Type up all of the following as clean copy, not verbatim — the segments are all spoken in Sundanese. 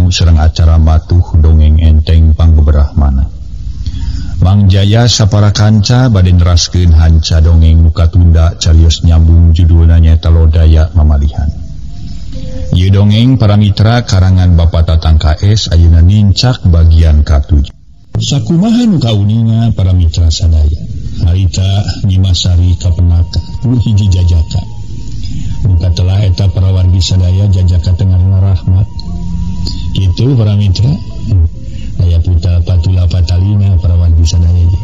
dangu sareng acara matuh dongeng enteng pangbeberahmana. Mang Jaya sapara kanca bade neraskeun hanca dongeng nu katunda carios nyambung judulna nyaeta Lodaya Mamalihan. Ieu dongeng para mitra karangan Bapak Tatang KS ayeuna nincak bagian ka-7. Sakumaha nu kauninga para mitra sadaya. Harita Nyimas Sari kapenaka 21 jajaka. Muka telah eta para wargi sadaya jajaka tengah rahmat. Kitu para mitra. Aya putra patula patalina para wargi sadaya ge.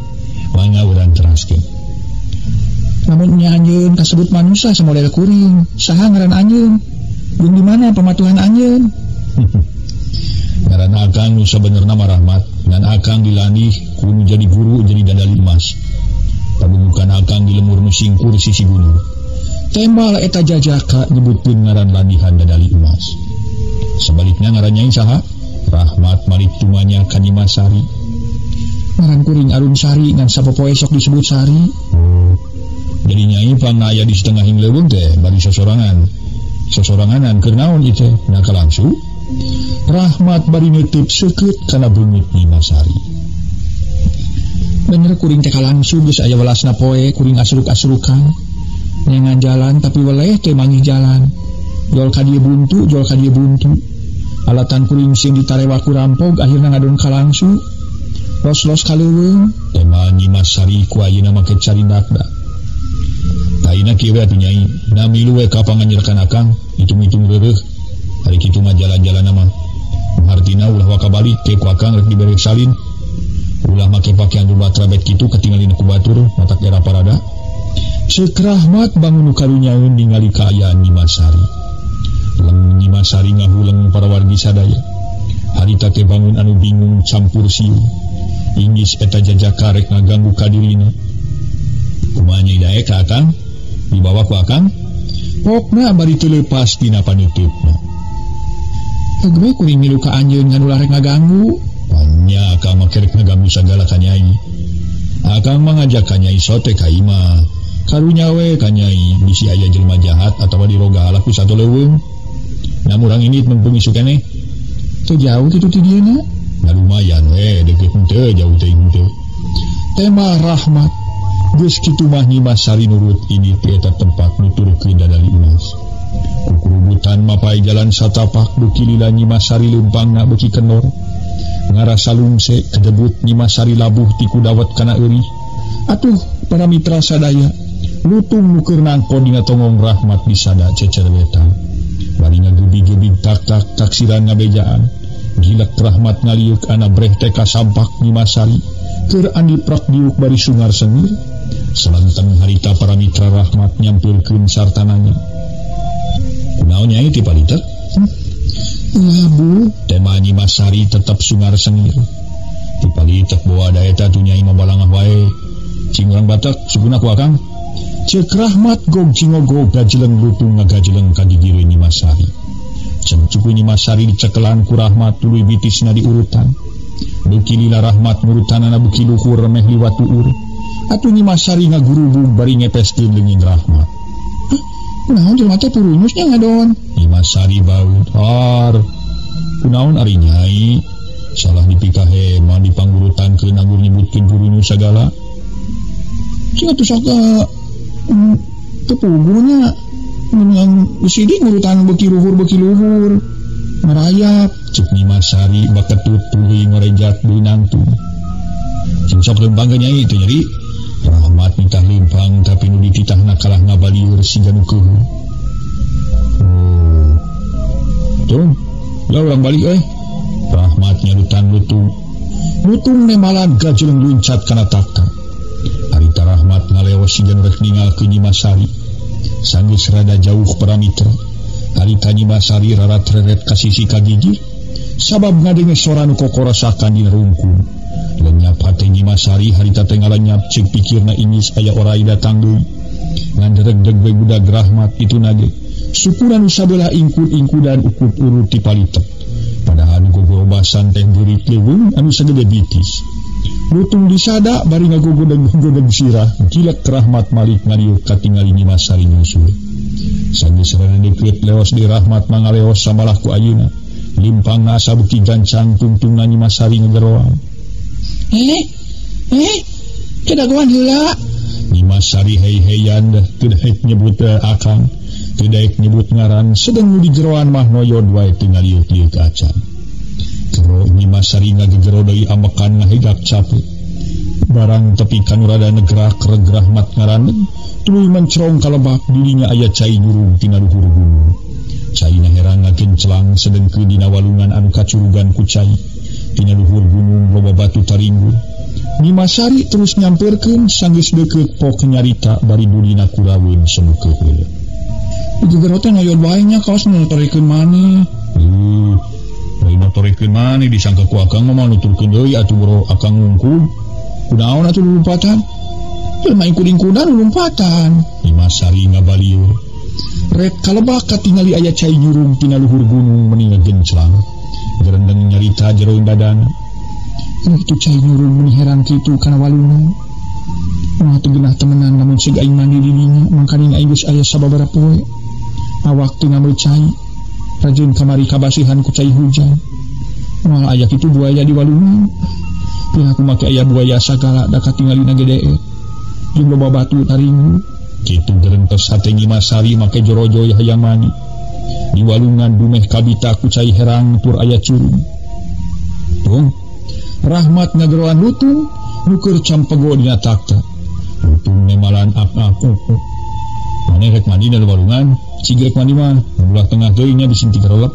Mangga urang teraskeun. Namun nya anjeun kasebut manusia samodel kuring. Saha ngaran anjeun? Jeung di mana pamatuhan anjeun? Ngaran akang nu sabenerna mah Rahmat, ngan akang dilandih ku nu jadi guru jadi dadali emas. Pabubukan akang di lemur nu singkur sisi gunung. Tembal eta jajaka nyebutkeun ngaran landihan dadali emas. Sebaliknya ngaran nyai saha? Rahmat malik tumanya ka Nyimas Sari. Ngaran kuring Arum Sari ngan sapopoe sok disebut Sari. Oh. Jadi nyai pangna aya di setengahing leuweung teh bari sosorangan. Sosoranganan keur naon ieu teh? Na kalangsu. Rahmat bari neuteub seukeut kana beungit Nyimas Sari. Bener kuring teh kalangsu geus aya welasna poe kuring asruk-asrukan. Nyengan jalan tapi weleh teh manggih jalan. Jol ka dieu buntu, jol ka dieu buntu. Alatan kuring sing ditarewa ku rampog akhirna ngadon kalangsu. Los-los ka leuweung. Tema Nyimas Sari ku ayeuna make carindakda. Taina kieu we atuh nyai, na milu we ka panganyerkan akang, hitung-hitung reureuh. Hari kitu mah jalan-jalan mah. Hartina ulah waka balik ke ku akang rek dibere salin. Ulah make pakaian rubat rabet kitu katingalina ku batur matak era parada. Ceuk Rahmat bangun karunyaeun ningali kaayaan Nyimas Sari. Leng Nyimas Sari ngahuleng para wargi sadaya. Harita teh bangun anu bingung campur siu. Inggis eta jajaka rek ngaganggu ka dirina. Kumaha nyai daek ka akang? Dibawa ku akang? Pokna bari teu leupas tina panuteupna. Heug we kuring milu ka anjeun ngan ulah rek ngaganggu. Nya akang mah kerek ngaganggu sagala ka nyai. Akang mah ngajak ka nyai sote ka imah. Karunya we ka nyai bisi aya jelema jahat atawa diroga ku satu leuweung. Nah urang ini mengpung isu keneh. Teu jauh kitu ti dieuna. Nah lumayan we deukeut henteu jauh teuing henteu. Tema Rahmat geus kitu mah Nyimas Sari nurut ini ti eta tempat nuturkeun dadali emas. Kukurubutan mapai jalan satapak beuki lila Nyimas Sari leumpangna beuki kenor. Ngarasa lungse kedebut Nyimas Sari labuh ti kudawet kana eurih. Atuh para mitra sadaya, lutung nu keur nangkon dina tongong Rahmat disada cecer wetan. Bari ngagebig-gebig tak-tak taksiran ngabejaan. Gilek Rahmat ngaliuk ana breh teh kasampak Nyimas Sari. Keur andi prak diuk bari sungar sengir. Selanteng harita para mitra Rahmat nyampurkeun sartananya. Kunaon nyai ti palitek? Labu tema Nyimas Sari tetep sungar sengir. Ti palitek bawa da eta tu nyai mabalangah wae. Cing urang Batak sukuna ku akang. Ceuk Rahmat gog cingogog gajeleng lutung ngagajeleng ka gigireun Nyimas Sari. Cengcuku Nyimas Sari dicekelan ku Rahmat tuluy bitisna diurutan. Beuki lila Rahmat murutanana beuki luhur meh liwat tuur. Atuh Nyimas Sari ngagurubug bari ngepeskeun leungin Rahmat. Hah, kunaon jelema teh purunyusnya ngadon? Nyimas Sari baut har. Kunaon ari nyai? Salah dipikahe mah dipanggurutankeun anggur nyebutkeun purunyus sagala. Cing atuh sok teu puguhnya menang sidik ngurutan beuki luhur ngarayap. Ceuk Nyimas Sari baketut tuluy ngorejat deui nangtung. Cing sok lempang ka nyai teu nyeri. Rahmat nitah lempang tapi nu dititahna kalah ngabalieur siga nu keuheuh. Oh. Tung, lah urang balik euy. Rahmat nyarutan lutung. Lutung nemalan gajeleng luncat kana takta. Harita Rahmat ngaleos siga nu rek ninggalkeun Nyimas Sari. Sanggeus rada jauh para mitra. Harita Nyimas Sari rarat-reret ka sisi kagigir sabab ngadenge sora nu kokorasakan dina rungkun. Lenyap hate Nyimas Sari harita teh ngalenyap ceuk pikirna ingis aya orai datang deui. Ngan deregdeg we budak Rahmat itu nage. Syukuran nu sabelah ingkud-ingkudan ukut urut ti palitek. Padahal nu gogorobasan teh beurit leuweung anu sagede bitis. Lutung disada bari ngagogodeg-godeg sirah. Gilek Rahmat malik ngaliuk katingali Nyimas Sari nyusul. Sanggeus rada deukeut leos di Rahmat mangaleos samalah ku ayeuna. Limpang asa beuki gancang tungtungna Nyi Mas Sari ngegeroan. Kedagoan heula. Nyi Mas Sari hei-heian teu daek nyebut akang, teu daek nyebut ngaran, sedeng nu di jeroan mah noyod wae teu ngaliuk-liuk acan. Jero Nyi Mas Sari ngagegero deui amekan ngahegak capek. Barang tepi kanu rada negerak reg Rahmat ngaraneg, tuluy mencerong ka lebak dirinya aya cai nyurung tina luhur gunung. Caina herang ngagencelang sedengkeun dina walungan anu kacurugan ku cai. Tina luhur gunung loba batu taringgun. Nyi Mas Sari terus nyamperkeun sanggeus deukeut pok nyarita bari dulina kuraweun semu keheul. Gegero teh noyod wae nya kaos nu notorikeun maneh. Lain notorikeun maneh disangka ku akang mah nuturkeun deui atuh bro akang ngungkul. Kunaon atuh lumpatan? Teu mah ingkudingkudan lumpatan. Nyi Mas Sari ngabalieur. Rek kalebak katingali aya cai nyurung tina luhur gunung meni ngagenclang. Gerendeng nyarita jero dadana. Itu cai nyurung meni herang kitu kana walungan. Mah teu geunah temenan lamun seug aing mandi di dinya, mangkaning aing geus aya sababaraha poe. Awak teu ngambil cai. Rajin kamari kabasihan ku cai hujan. Moal aya kitu buaya di walungan. Piraku make aya buaya sagala da katingalina gede. Jeung loba batu taringu. Kitu gerentes hate Nyi Mas Sari make jorojoy hayang mandi. Di walungan dumeh kabita ku cai herang tur aya curug. Tung Rahmat ngageroan lutung nuker campego dina takta. Lutung nemalan ak-ak. Maneh rek mandi na walungan, cig rek mandi mah ulah tengah teuing nya bisi tikarelep.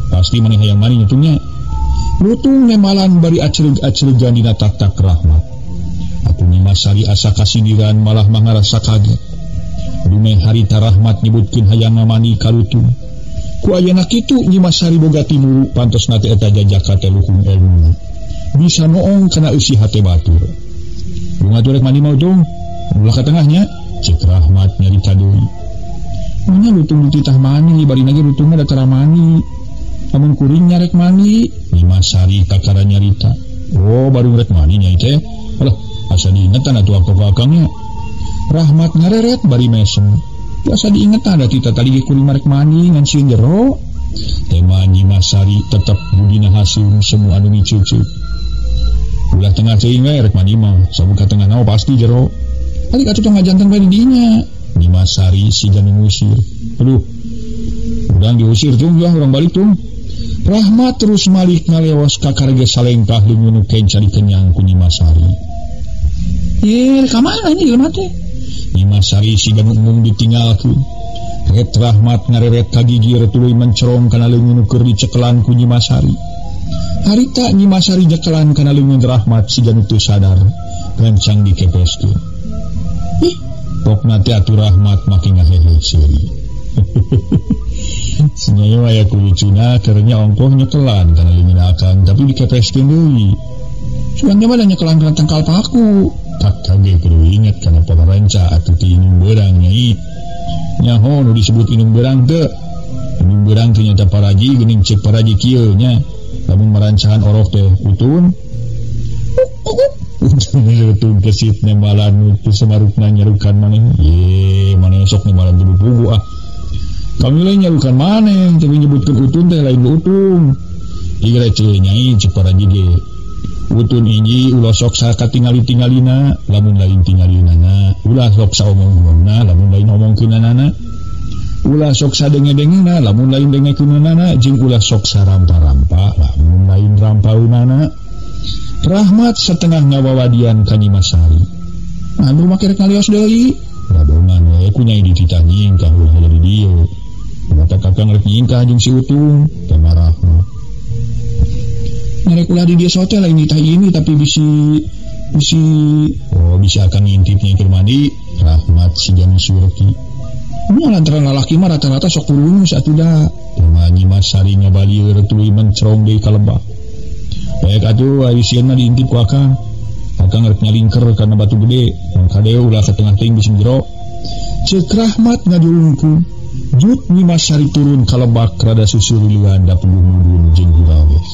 Pasti maneh hayang mandi nyutungnya. Lutung nemalan bari acreg-acregan dina taktak Rahmat. Atuh Nyi Mas Sari asa kasindiran malah mangarasa kaget. Dumeh harita Rahmat nyebutkeun hayang ngamandi ka lutung. Ku ayana kitu Nyi Mas Sari boga timuru pantosna teh eta jajaka teh luhung elmuna. Bisa noong kana eusi hate batur. Bunga rek mandi mah ujung, ulah ka tengahnya, cek Rahmat nyarita deui. Nya lutung dititah mandi, bari lagi lutungna da tara mandi. Lamun kuring nya rek mandi, Nyi Mas Sari kakara nyarita. Oh, baru rek mandi nya teh. Alah, asa diingetan atuh aku ka akangnya. Rahmat ngareret bari mesem. Asa diingetan da tita tadi ge kuring marek mandi ngan sieun jero. Tema Nyi Mas Sari tetep budina haseum semua anu micucut. Ulah tengah teuing we rek mandi mah, sabuka tengah naon pasti jero. Balik atuh tong ngajanten bae di dinya. Nyi Mas Sari siga nu ngusir. Aduh. Urang diusir tung ya, urang balik tung. Rahmat terus malik ngalewas ka karege salengkah leungeun nu kenca dikenyang ku Nyi Mas Sari. Ye, ka mana nya jelema teh? Nyi Mas Sari siga nu embung ditinggalkeun. Ret Rahmat ngareret ka gigir tuluy mencerong kana leungeun nu keur dicekelan ku Nyi Mas Sari. Harita Nyi Mas Sari nyekelan kana leungeun Rahmat siga nu teu sadar, gancang dikepeskeun. Ih, pokna teh atuh Rahmat make ngahehe seuri. Senyum aya kulucuna kernya ongkoh nyekelan kana leungeun akang tapi dikepeskeun deui. Sugan mah da nyekelan kana tangkal paku. Tak kage kudu inget kana pamaranca atuh ti inung beurang nyai. Nyaho nu disebut inung beurang teu. Inung beurang teh nyata paraji geuning ceuk paraji kieu nya. Lamun marancahan orok teh utun. Utun kesit nembalan nu samarukna nyarukan maneh. Ye, maneh sok nembalan teu pugu ah. Kami lain nyarukan maneh, tapi nyebutkeun utun teh lain utung. Ieu receh nyai ceuk paraji ge. Utun inji ulah sok sakatingali-tingalina, lamun lain tingalinana, ulah sok saomong-omongna, lamun lain omongkeunana. Ulah sok sadenge-dengena, lamun lain dengekeunana, jeung ulah sok sarampa-rampa, lamun lain rampaunana. Rahmat setengah ngawawadian ka Nyi Mas Sari. Anu make rek ngalios deui. Rabongan we ku nyai dititah nyingkah ulah aya di dieu. Mata kakang rek nyingkah jeung si Utung, teh marahna. Nyarek ulah di dia sote lain ditah ini tapi bisi oh bisa akan ngintip nyingkir mandi. Rahmat si jami surki. Nya lantaran lalaki mah rata-rata sok kurunus atuh da. Tema Nyi Mas Sari ngabalieur tuluy mencerong deui ka lebak. Baik atuh ayu sieun mah diintip ku akang. Akang rek nyalingker kana batu gede, mun kadeu ulah ka tengah teuing bisi jero. Ceuk Rahmat ngadulungku. Jut Nyi Mas Sari turun ka lebak rada susurulian da puguh mudun jeung hurawes.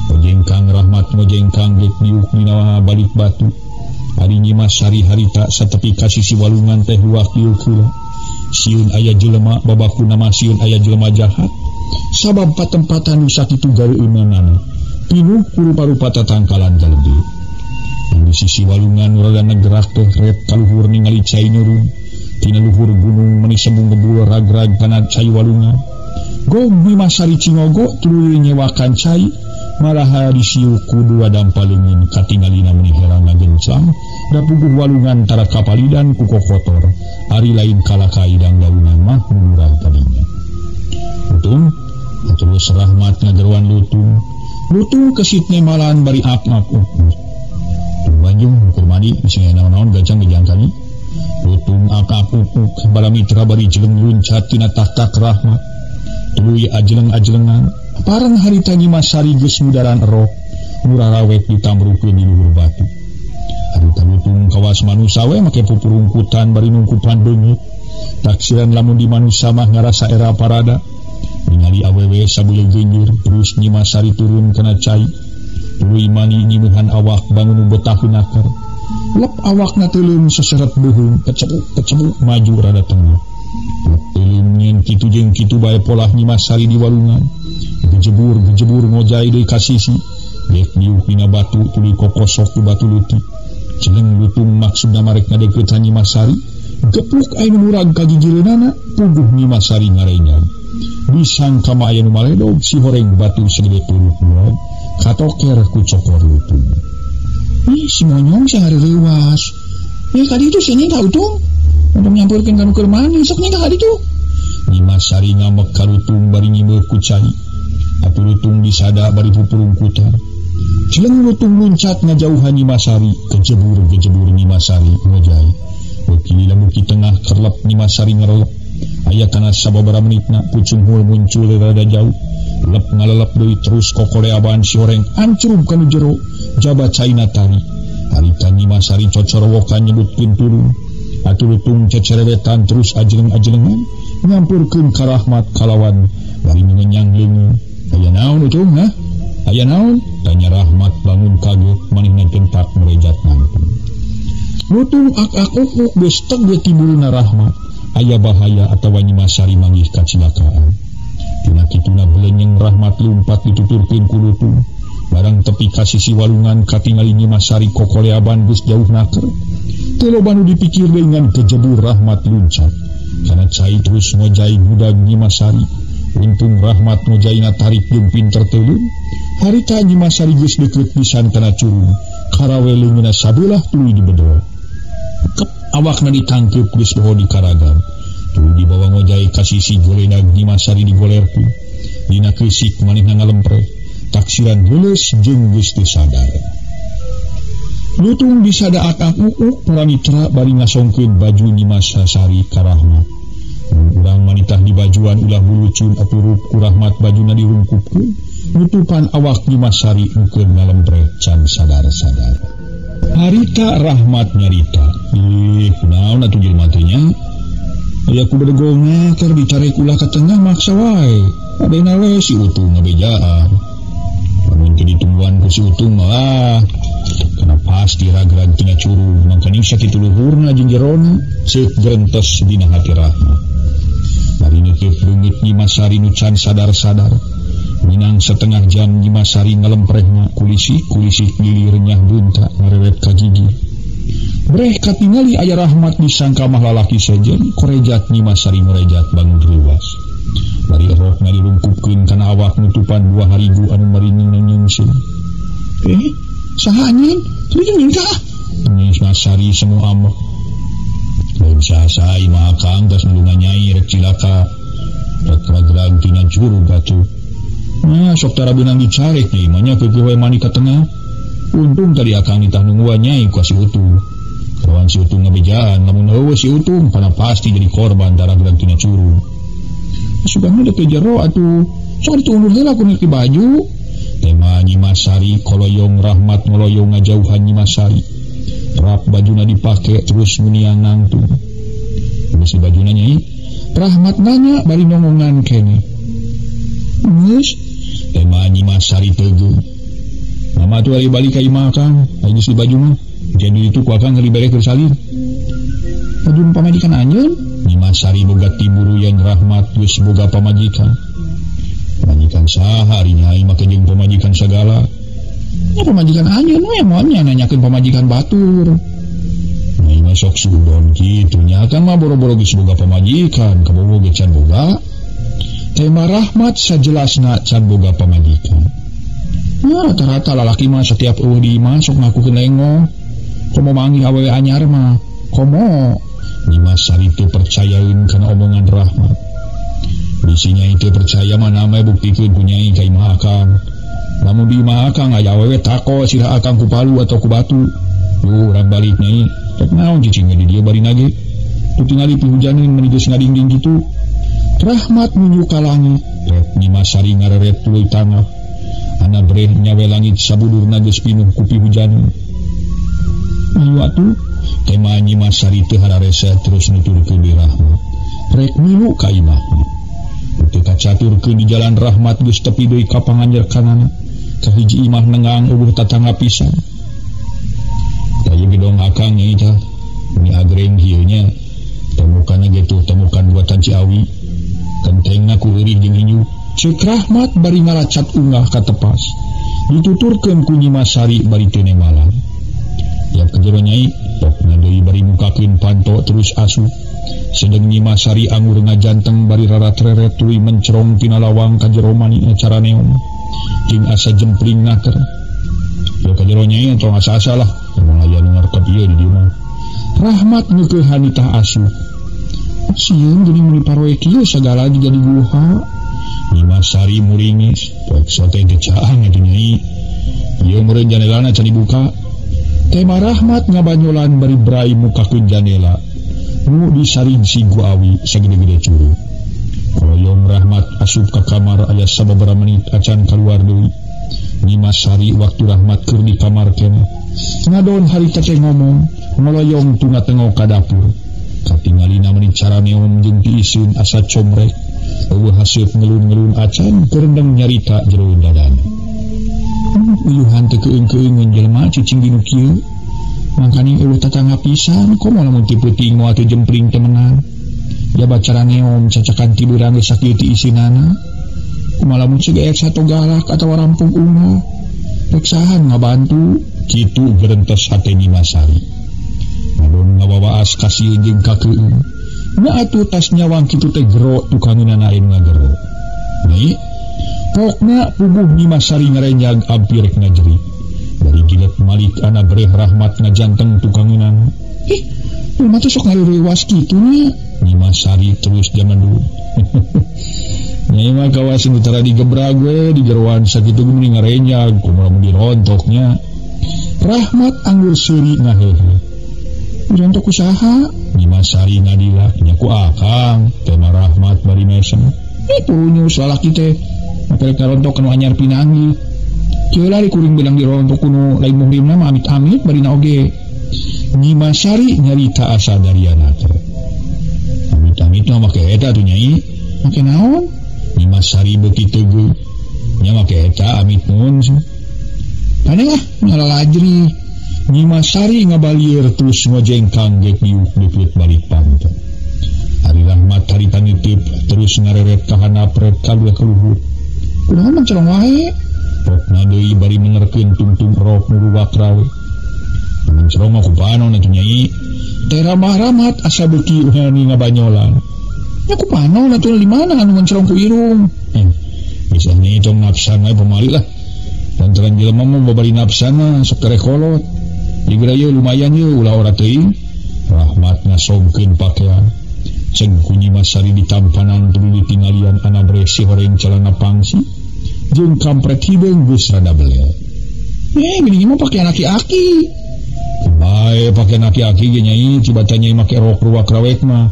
Ngojengkang Rahmat ngojengkang geuk diuk dina balik batu. Ari Nyi Mas Sari harita satepi ka sisi walungan teh luak diuk heula. Sieun aya jelema babakuna mah sieun aya jelema jahat. Sabab patempatan nu sakitu gareueunana pinuh ku rupa-rupa tatangkalan galede. Di sisi walungan rada negerak teh ret kaluhur ningali cai nyurung. Tina luhur gunung meni sembung ngebul rag-rag kana cai walungan. Gog Nyimas Sari cingogo tuluy nyewakan cai malaha disiuk ku dua dampaleungin katingalina meni herang ngagenclang da puguh walungan tara kapalidan ku kokotor ari lain kalaka idang daunan mah murah tadinya. Untung terus Rahmat ngageruan lutung. Lutung kesitne malahan bari ap-ap ukut. Banjung ukur mandi bisa naon-naon gancang gejangkani. Lutung ap-ap ukuk bala mitra bari jeleng luncat tina taktak Rahmat. Tuluy ajeleng-ajelengan pareng harita Nyimas Sari geus mudaran erok murarawet ditamrukeun di luhur batu. Harita lutung kawas manusa we make pupurungkutan bari nungkupan beungit. Taksiran lamun di manusa mah ngarasa era parada. Ningali awewe sabuleung genjur terus Nyimas Sari turun kana cai. Tuluy mani nyimuhan awak bangun betah naker. Lep awakna teuleum seseret beuheung kecebuk-kecebuk maju rada tengah. Lep teuleum nyen kitu jeung kitu bae polah Nyimas Sari di walungan. Gejebur-gejebur ngojai deui ka sisi. Dek diuk dina batu tuluy kokosok ku batu leutik. Jeleng lutung maksudna marek ngadeuketan Nyimas Sari. Gepluk aya nu murag ka gigireunana puguh Nyimas Sari ngarenyang. Disangka mah aya nu maledog si horeng batu segede peluk murag katoker ku cokor lutung. Ih, si monyong sing hareurewas. Ih, kadi itu sini ka utung. Untuk nyampurkeun ka nu keur mandi, sok nya ka ditu. Nyimas Sari ngamek ka lutung bari nyimeuh ku cai. Atuh lutung disada bari pupurungkutan. Jeleng lutung luncat ngajauhan Nyimas Sari, kejebur-kejebur Nyimas Sari ngojai. Beuki lila beuki tengah kerlep Nyimas Sari ngerelep. Aya kana sababaraha menitna pucunghul muncul rada jauh. Lep ngalelep deui terus kokoleaban si horeng ancrub kana jero jaba caina tari. Harita Nyimas Sari cocorowokan nyebutkeun turun. Atuh lutung cecerewetan terus ajeleng-ajelengan nyampurkeun ka Rahmat kalawan bari ngenyang leungeun. Aya naon utung ha? Aya naon? Tanya Rahmat bangun kaget manehna gentak merejat nangtung. Lutung ak-ak ukuk geus teg ge timbulna Rahmat. Aya bahaya atawa Nyimas Sari manggih kacilakaan. Tina kituna belenyeng Rahmat lumpat dituturkeun ku lutung. Barang tepi ka sisi walungan katingali Nyimas Sari kokoleaban geus jauh naker. Teu loba nu dipikir deui ngan kejebur Rahmat luncat. Kana cai terus ngojai ngudag Nyimas Sari. Untung Rahmat ngojaina tarik jeung pinter teuleum. Harita Nyimas Sari geus deukeut pisan kana curug. Karawe leungeunna sabelah tuluy dibedol. Kep awakna ditangkeup geus poho dikaragam. Tuluy dibawa ngojai ka sisi golenag Nyimas Sari digolerkeun. Dina keusik manehna ngalempreh. Taksiran leuleus jeung geus teu sadar. Lutung disada akak ukuk para mitra bari ngasongkeun baju Nyimas Sari ka Rahmat. Mun urang manitah di bajuan ulah bulucun atuh ku Rahmat bajuna dirungkupkeun. Nutupan awak Nyimas Sari nu keur ngalempreh can sadar-sadar. Harita Rahmat nyarita. Ih, kunaon atuh jelema teh nya? Aya ku bedegongna keur dicarek ulah ka tengah maksa wae. Adena we si Utung ngabejaan. Lamun teu ditungguan ku si Utung mah kana pasti ragrag tina curug mangkaning sakitu luhurna jeung jerona ceuk gerentes dina hati Rahmat. Bari neukeut leungit Nyimas Sari nu can sadar-sadar. Minang setengah jam Nyimas Sari ngalemprehna kulisi-kulisi lilir nyah bunta ngarewet ka gigi. Breh katingali aya Rahmat disangka mah lalaki sejen korejat Nyimas Sari ngorejat bangun ruas. Bari erok ngadirungkupkeun kana awak nutupan dua harigu anu maringin nyungseun. Eh, saha anjeun? Tuluy nyin ka? Nyimas Sari semu amek. Lain saha-saha imah akang tas nulungan nyai rek cilaka. Rek ragrag tina curug atuh. Nah, sok tara beunang dicarek nih, manya keukeuh we mani ka tengah. Untung tadi akang nitah nungguan nyai ku si Utung. Kawan si Utung ngabejaan, lamun eueuh si Utung kana pasti jadi korban daragrag tina curug. Sugana teh jero atuh. Sok ditundur heula ku ngerti baju. Tema Nyimas Sari koloyong Rahmat ngoloyong ngajauhan Nyimas Sari. Rap bajuna dipake terus muniang nangtung. Geus bajuna nyai. Rahmat nanya bari nongongan kene. Geus tema Nyimas Sari tegeung. Mama tuh ari balik ka imah Kang, aya geus di baju mah. Jadi itu ku akang geus dibere keur salin. Baju pamajikan anjeun? Nyimas Sari boga tiburuyan Rahmat geus boga pamajikan. Pamajikan saha ari nyai make jeung pamajikan sagala. Nya pamajikan anjeun we moal nya nanyakeun pamajikan batur. Nyai mah sok suudon kitu nya kan mah boro-boro geus boga pamajikan, kabogo ge can boga. Tema Rahmat sajelasna can boga pamajikan. Nah, rata-rata lalaki mah setiap eueuh di imah sok ngakukeun lengoh. Komo manggih awewe anyar mah, komo Nyimas Sari teu percayaeun kana omongan Rahmat. Bisi nyai teu percaya mah namanya buktikeun ku nyai ka imah akang. Lamun di imah akang aya awewe tako sirah akang ku palu atau ku batu. Duh, urang balik nyai. Rek naon cicing di dieu bari nage. Ku tingali pihujaneun meuni geus ngadingding kitu. Rahmat nunjuk ka langit. Rek Nyimas Sari ngareret tuluy tangap. Ana breh nyawe langit sabudurna geus pinuh ku pihujaneun. Ayo atuh, tema Nyimas Sari teu hararese terus nuturkeun di Rahmat. Rek milu ka imahna. Teu kacaturkeun di jalan Rahmat geus tepi deui ka panganjerkanana. Kahiji imah nengang eueuh tatangga pisan. Tah ieu gedong akang nyai tah. Ini agreng kieu nya. Temukanna ge tuh temukan buatan Ciawi. Kentengna ku eurih jeung inyu. Ceuk Rahmat bari ngalacat ungah ka tepas. Dituturkeun ku Nyimas Sari bari teu nemalan. Tiap ke jero nyai, pokna deui bari mukakeun panto terus asup. Sedeng Nyimas Sari angur ngajanteng bari rarat-reret tuluy mencerong tina lawang ka jero manikna caraneong. Jeung asa jempling naker. Yo ka jero nyai tong asa-asa lah, mun aya nu ngarkep ieu di dieu mah. Rahmat ngeukehan tah asup. Sieun geuning meuni paroe kieu sagala jadi guha. Nyimas Sari muringis, poek sote teh caang atuh nyai. Ieu meureun janelana can dibuka. Tema Rahmat ngabanyolan bari brai mukakeun janela. Nu disaringsing ku awi sagede-gede curug. Koloyong Rahmat asup ka kamar aya sababaraha menit acan kaluar deui. Nyimas Sari waktu Rahmat keur di kamar keneh. Ngadon harita teh ngomong, ngoloyong tunga tengok ka dapur. Katingalina meuni caraneom jeung tiiseun asa comrek. Eueuh haseup ngelun-ngelun acan kerendeng nyarita jero dadana. Uyuhan teu keung-keungeun jelema cicing dinu kieu. Mangkaning eueuh tatangga pisan, komo lamun ti peuting moal teu jempling temenan. Jaba caraneom cacakan ti beurang geus sakieu ti isinana. Kumaha lamun ceuk geek sato galak atawa rampung ungah. Rek saha ngabantu? Kitu gerentes hate Nyimas Sari. Ngadon ngawawaas kasieun jeung kakeung. Na atuh tas nyawang kitu teh gero tukangeunana anu ngagero. Nyai, pokna puguh Nyimas Sari ngarenjag ampir rek ngajerit. Bari gilet malik ana breh Rahmat ngajanteng tukangeunana. Ih, kumaha teh sok ngareurewas kitu nya? Nyimas Sari terus jaman dulu. Nyai mah kawasan utara digebrag we di jeroan sakitu meni ngarenjag kumaha mun dirontoknya. Rahmat anggur seuri ngahehe. Dirontok ku saha? Nyimas Sari ngadilak nya ku akang, tema Rahmat bari mesem. Ih, punyus lalaki teh. Make rek ngarontok kanu anyar pinanggih. Kieu lari kuring beunang dirontok kuno lain muhrimna mah amit-amit barina oge. Nyimas Sari nyarita asa dariana teh. Amit-amit mah make eta atuh nyai. Make naon? Nyimas Sari beuki teguh. Nya make eta amit mun. Paneng ah ngalalajri. Nyimas Sari ngabalieur terus ngojengkang geuk diuk deukeut balik panto. Ari Rahmat harita nitip terus ngareret ka handap rek kaluh ka luhur. Kunaon mencerong wae? Pokna deui bari menerkeun tungtung rok nu ruwak rawe. Mencerong mah ku panon atuh nyai. Teh ramah-rahmat asa beuki uhani ngabanyolan. Nya ku panon atuh di mana anu mencerong ku irung? Geus ah nyai tong nafsan wae pamali lah. Lantaran jelema mah babari nafsan mah sok tereh kolot. Digeura ieu lumayan ieu ulah ora teuing. Rahmat ngasongkeun pakaian. Ceng ku Nyimas Sari ditampanan tuluy ditinggalian ana breh si horeng calana pangsi. Jeung kampret hideung geus rada belel. Geuning mah pakaian aki-aki. Bae pakaian aki-aki ge nyai cibata nyai make rok ruwak rawek mah.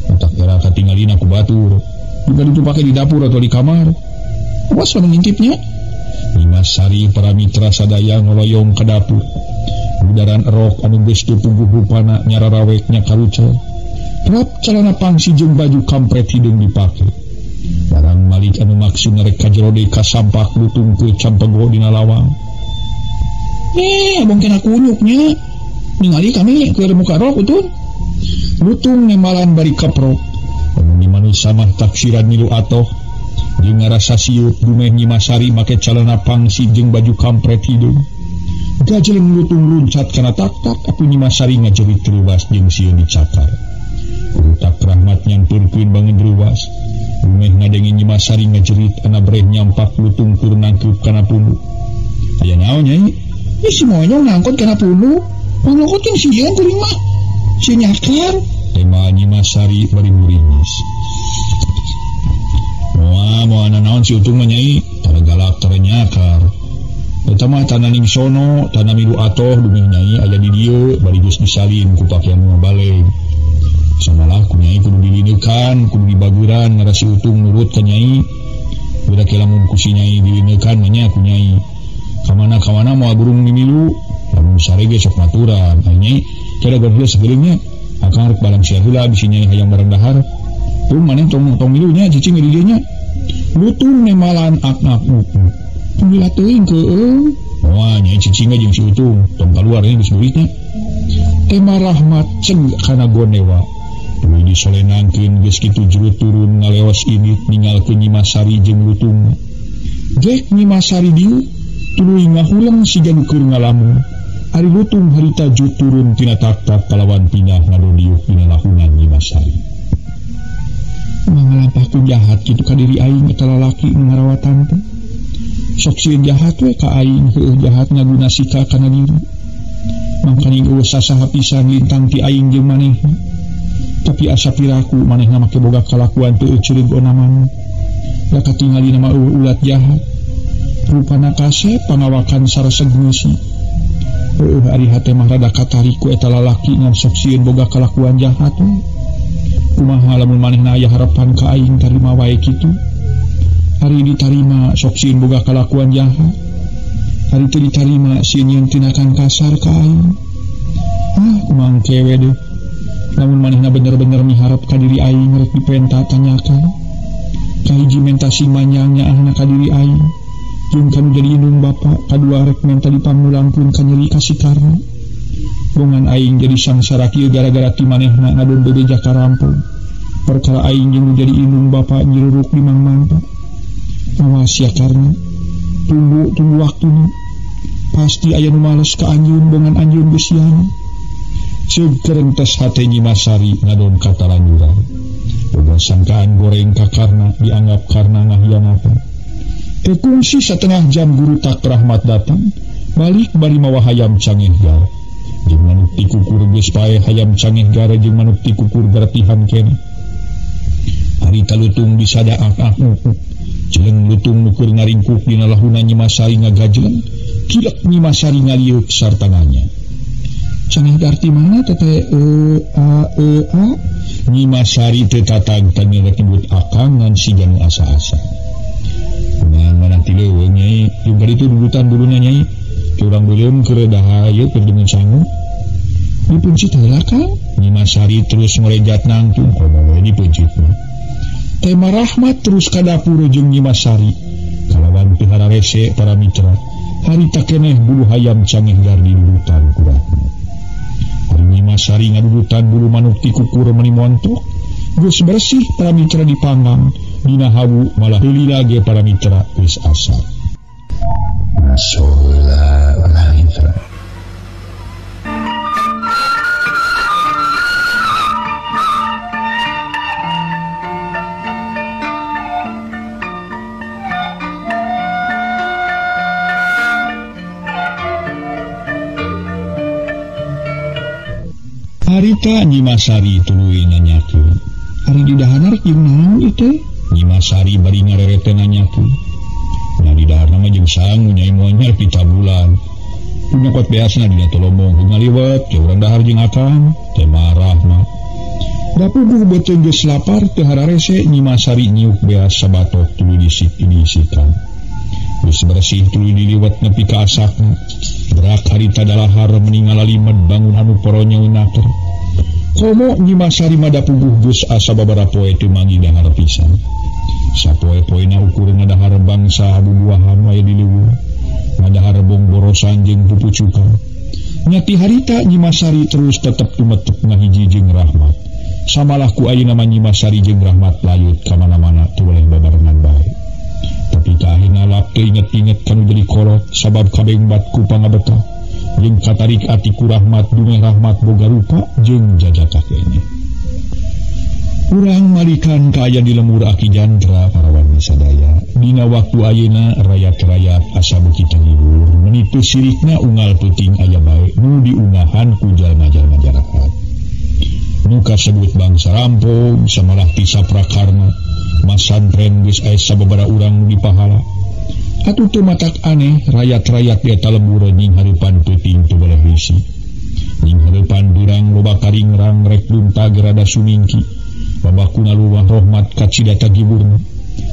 Entak era katinggalina ku batur. Juga ditu pake di dapur atau di kamar. Awas lamun ngintipnya. Nyimas Sari para mitra sadaya ngoloyong ka dapur. Udaran rok anu geus teu puguh rupana nyararawek nya karucel. Rap calana pangsi jeung baju kampret hideung dipake. Barang malik anu maksud rek ka jero deui kasampak lutung ke campego dina lawang. Abong kena kunyuknya. Ningali kami keur muka rok utun. Lutung nembalan bari kaprok. Lamun di manusia mah taksiran milu atoh. Jeung ngarasa siut dumeh Nyi Masari make calana pangsi jeung baju kampret hideung. Gajeleng lutung luncat kana tak-tak atuh Nyi Masari ngajerit ruas jeung sieun dicakar. Utak Rahmat nyampeurkeun bangun ruas. Dumeh ngadenge Nyi Masari ngajerit ana breh nyampak lutung keur nangkeup kana punuk. Aya naon Nyai? Ih si monyong nangkot kana punuk. Panglokot jeung sieun kuring mah. Sieun nyakar. Tema Nyi Masari bari muringis. Moal moal naon si utung mah Nyai, tara galak tara nyakar. Eta mah tanah ning sono, tanah milu atoh dumeh Nyai aya di dieu bari geus disalin ku pakean nu baleg. Samalah ku Nyai kudu dilineukan, kudu dibageuran ngarasi utung nurut ka Nyai. Budak lamun ku si Nyai dilineukan mah nya ku Nyai. Kamana-kamana moal burung mimilu, lamun sare ge sok maturan. Ai Nyai, kada gordieu sageulingnya. Akang rek balang sia heula bisi Nyai hayang barang dahar. Tuh maneh tong tong milunya cicing di dieu nya. Lutung nemalan aknak uku. Gila teuing keueung. Wah, Nyai cicing jeung si Utung, tong kaluar nya geus duitnya. Tema Rahmat ceng kana gonewa. Tuluy disolenangkeun geus kitu juru turun ngaleos indit ninggalkeun Nyi Masari jeung Lutung. Gek Nyi Masari dieu tuluy ngahuleng siga nu keur ngalamun. Ari Lutung harita ju turun tina tak-tak kalawan pindah ngadodiuk dina lahunan Nyi Masari. Mangalampahkeun jahat kitu ka diri aing eta lalaki nu ngarawatan teh. Sok sieun jahat we ka aing heueuh jahat ngaguna sika kana diri. Mangkaning eueuh sasaha pisan lintang ti aing jeung manehna. Tapi asa piraku manehna make boga kalakuan teu ceureug onaman. Da katingali mah eueuh ulat jahat. Rupana kasep pangawakan sareseg ngeusi. Heueuh ari hate mah rada katarik ku eta lalaki ngan sok sieun boga kalakuan jahat we. Kumaha lamun manehna aya harapan ka aing tarima wae kitu. Hari ditarima sok sieun boga kalakuan jahat. Hari teu ditarima sieun nyieun tindakan kasar ka aing. Ah, kumaha kewe deuh. Lamun manehna bener-bener miharep ka diri aing rek dipenta tanyakan. Kahiji menta sing manyang nyaahna ka diri aing. Jeung kanu jadi indung bapa, kadua rek menta dipangulangkeun ka nyeri kasikarna. Bongan aing jadi sangsara kieu gara-gara ti manehna ngadon bebeja ka rampung. Perkara aing jeung jadi indung bapa nyiruruk di Mang Manta. Awas ya karna, tunggu tunggu waktuna. Pasti aya nu males ka anjeun bongan anjeun geus siana. Ceuk kerentes hate Nyi Masari ngadon katalanjuran. Boga sangkaan goreng ka Karna dianggap Karna ngahianatan. Teu kungsi satengah jam guru tak Rahmat datang, balik bari mawa hayam cangeh gara. Jeung manuk ti kukur geus paeh hayam cangeh gara jeung manuk ti kukur garatihan keneh. Harita lutung disada ak-ak. Jeleng lutung nu keur ngaringkuk dina lahuna Nyi Masari ngagajleng, kilek Nyi Masari ngaliuk sarta nanya. Cangeh arti mana teteh e a e a? Nyi Masari teu tatag tanya nyebut akang ngan siga nu asa-asa. Kumaha manah ti leuweung Nyai, jeung kaditu dudutan buluna Nyai. Urang beuleum keur daha ieu keur demen sangu. Dipeuncit heula Kang. Nyi Masari terus ngorejat nangtung komo we dipeuncit mah. Tema Rahmat terus ka dapur jeung Nyi Masari. Kalawan teu hararese para mitra. Harita keneh bulu hayam cangeh gar didudutan ku Rahmat. Ari Nyi Masari ngadudutan bulu manuk ti kukur meuni montok. Geus bersih para mitra dipanggang. Dina hawu malah heulila ge para mitra geus asa. Ngaso heula para mitra. Harita Nyi Masari tuluy nanyakeun. Ari didahar jeung naon ieu teh? Nyi Masari bari ngarerete nanyakeun. Nya didaharna mah jeung sangu Nyai moal pitabulan. Punya kot beasna dina tolomong ngaliwet ke urang dahar jeung akang teh marah mah. Da puguh beuteung geus lapar teu hararese Nyi Masari nyiuk beas sabatok tuluy disik-disikan. Geus bersih tuluy diliwet nepi ka asakna. Berak harita dalahar meni ngalalimed bangun anu poronyo naker. Komo Nyi Masari mah da puguh geus asa babaraha poe teu manggih dahar pisan. Sapoe-poena ukur ngadahar bangsa bubuahan wae di leuweung. Ngadahar bongborosan jeung pupucukan. Nyati harita Nyi Masari terus tetep tumetep ngahiji jeung Rahmat. Samalah ku ayeuna mah Nyi Masari jeung Rahmat layut ka mana-mana teu boleh babarengan bae. ngalap teu inget-inget kanu jadi kolot sabab kabengbat ku pangabetah jeung katarik ati ku rahmat dumeh rahmat boga rupa jeung jajaka keneh. Urang malikan kaayaan di lemur Aki Jantra para wargi sadaya. Dina waktu ayeuna rayat-rayat asa beuki tangibur meni teu sirikna unggal peuting aya bae nu diungahan ku jalma-jalma jarahat. Nu kasebut bangsa rampung samalah ti saprakarna masantren geus aya sababaraha urang nu dipahala. Atuh teu matak aneh rayat-rayat di eta lembur nying hareupan peuting teu boleh risi. Nying hareupan durang loba karingrang rek luntag rada sumingki. Babakuna luwah rohmat kacida tagiburna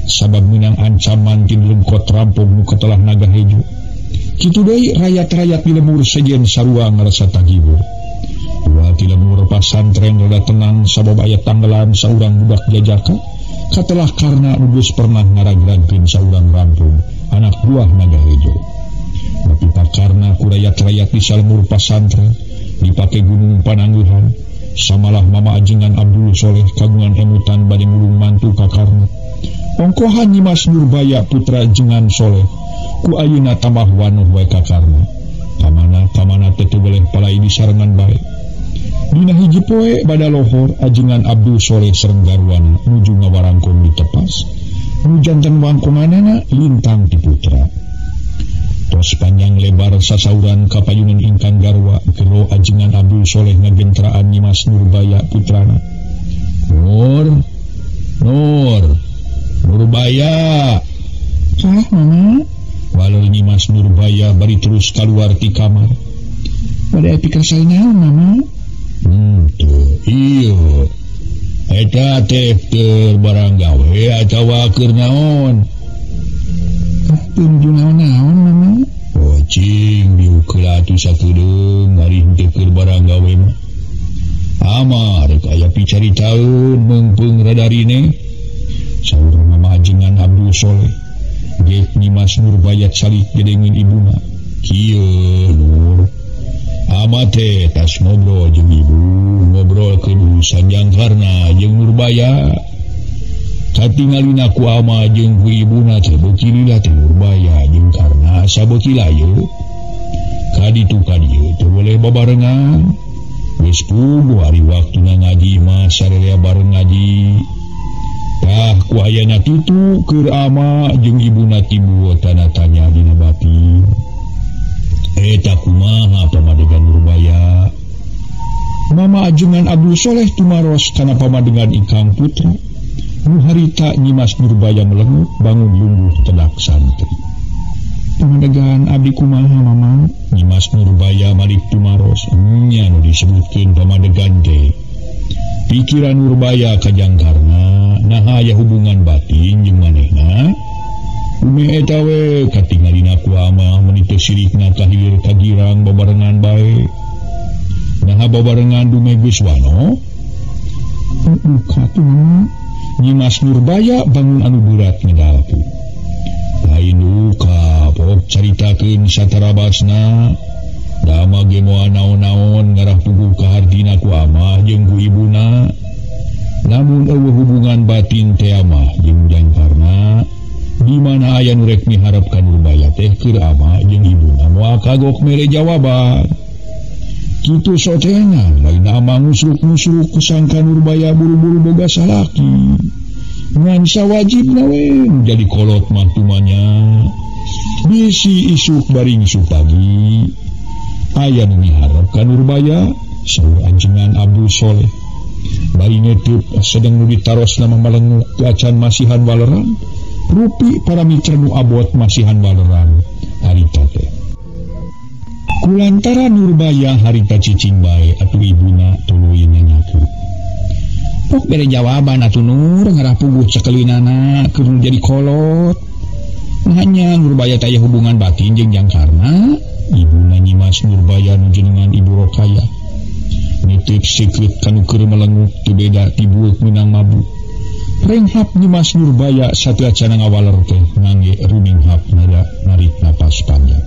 sabab meunang ancaman ti lengkot rampung nu katelah naga hejo. Kitu deui rayat-rayat di lemur sejen sarua ngarasa tagibur. Dua ti lemur pasantren rada tenang sabab aya tanggelan saurang budak jajaka katelah karna nu geus pernah ngaragragkeun saurang rampung anak buah naga hejo. Nepi pakarna ku rayat-rayat di salemur pasantren dipake gunung panangguhan. Samalah mama ajengan Abdul Soleh kagungan emutan bade ngulung mantu ka Karna. Ongkohan Nyimas Nurbaya putra jengan Soleh ku ayeuna tambah wanuh wae ka Karna. Kamana-kamana teh teu boleh palai disarengan bae. Dina hiji poe bada lohor ajengan Abdul Soleh sareng garwana nuju ngawarangkong di tepas. Nu janten wangkonganana lintang ti putra. Tos panjang lebar sasauran kapayunan ingkang garwa gero ajengan Abdul Soleh ngagentraan Nyimas Nurbaya putrana. Nur, Nur, Nurbaya. Hah, mama? Walau Nyimas Nurbaya bari terus kaluar ti kamar. Bade epik rasai naon, mama? Teu, ieu. Eta teh keur barang gawe atawa keur naon? Ah, teu nuju naon-naon, mama. Oh, cing diukeul atuh sakedeung ari henteu keur barang gawe mah. Ama rek aya picaritaeun meungpeung radarine. Saur mama ajengan Abdul Soleh. Geuk Nyimas Nurbaya calik gedengin ibuna. Kieu Nur. Ama teh tas ngobrol jeung ibu, ngobrol ke urusan Jangkarna jeung Nurbaya. Katingalina ku ama jeung ku ibuna teh beuki lila teh Nurbaya jeung Karna asa beuki layu. Kaditu kadieu teu boleh babarengan. Geus puguh ari waktuna ngaji mah sararea bareng ngaji. Tah ku ayana kitu keur ama jeung ibuna timbul tanda tanya dina batin. Eta kumaha pamadegan Nurbaya? Mama ajengan Abdul Soleh tumaros kana pamadegan ingkang putra. Nu harita Nyimas Nurbaya melengut bangun lungguh tedak santri. Pamadegan abdi kumaha mama? Nyimas Nurbaya malik tumaros nya nu disebutkeun pamadegan teh. Pikiran Nurbaya kajangkarna naha aya hubungan batin jeung manehna. Ume eta we katingalina ku ama meuni teu sirikna ka hilir ka girang babarengan bae. Naha babarengan dume geus wano? Duka tuh. Nyimas Nurbaya bangun anu berat ngedalkeun. Lain duka pok caritakeun satarabasna. Dama ge moal naon-naon ngarah puguh ka hartina ku amah jeung ku ibuna. Namun eueuh hubungan batin teh amah jeung Jangkarna. Di mana aya nu rek miharep ka Nurbaya teh keur amah jeung ibuna moal kagok mere jawaban. Kitu sotengan lain amah ngusruk-ngusruk kusangka Nurbaya buru-buru boga salaki. Ngan sawajibna we jadi kolot mah tumanya. Bisi isuk baring isuk pagi. Aya nu miharep ka Nurbaya saur ajengan Abdul Soleh. Bari ngeteup sedeng nu ditarosna mah malenguk acan masihan waleran. Rupi para mitra nu abot masihan waleran harita teh. Kulantara Nurbaya harita cicing bae atuh ibuna tuluy nanyakeun. Pok bere jawaban atuh Nur ngarah puguh cekelinana keur nu jadi kolot. Hanya Nurbaya teh aya hubungan batin jeung Jangkarna. Ibuna Nyimas Nurbaya nu jenengan Ibu Rokaya. Nitip sikrit kanu keur melenguk teu beda ti bueuk meunang mabuk. Renghap Nyimas Nurbaya sateuacanna ngawaler teh ngangge runinghap nada narik napas panjang.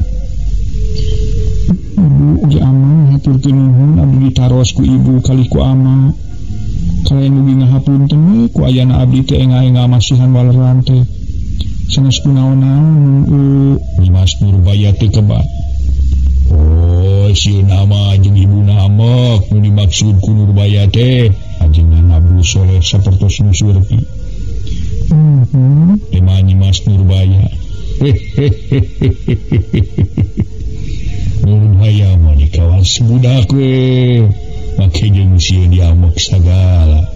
Ibu oge ama haturkeun nuhun abdi ditaros ku ibu kalih ku ama. Kalayan mugi ngahapunten we ku ayana abdi teh enga-enga masihan waleran teh. Sanes kunaon-naon Nyimas Nurbaya teu kebat. Oh, sieun ama jeung ibuna amek nu dimaksud ku Nurbaya teh ajengan Abdul Soleh sapertos nu surti. Tema Nyimas Nurbaya. Nurbaya mah dikawas budak we. Make jeung sieun diamek sagala.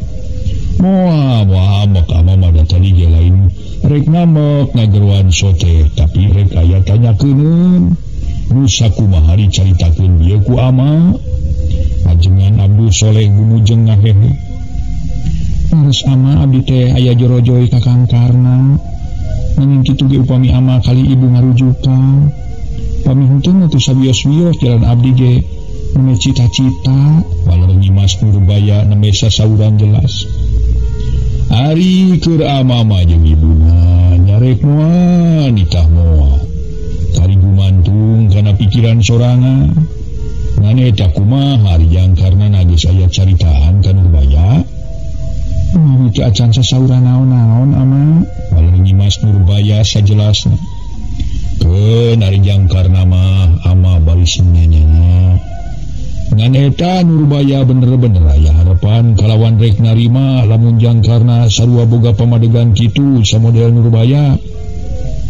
Moal moal amek ama mah da tadi ge lain rek ngamek ngageruan sote tapi rek aya tanyakeun. Nu sakumaha dicaritakeun ieu ku ama. Ajengan Abdul Soleh gumujeng ngahehe. Leres ama abdi teh aya jorojoy ka Kang Karna. Nanging kitu ge upami ama kali ibu ngarujukan. Pami henteu teu sawios-wios jalan abdi ge nembe cita-cita. Waler Nyimas Nurbaya nembe sasauran jelas. Ari keur ama mah jeung ibuna nyarek moal nitah moal. Kari gumantung kana pikiran sorangan. Ngan eta kumaha ari Jangkarna geus aya caritaan ka Nurbaya. Mawi teu acan sasauran naon-naon ama. Waler Nyimas Nurbaya sajelasna. Keun ari Jangkarna mah ama baris nanyana. Ngan eta Nurbaya bener-bener aya harapan kalawan rek narima lamun Jangkarna sarua boga pamadegan kitu samodel Nurbaya.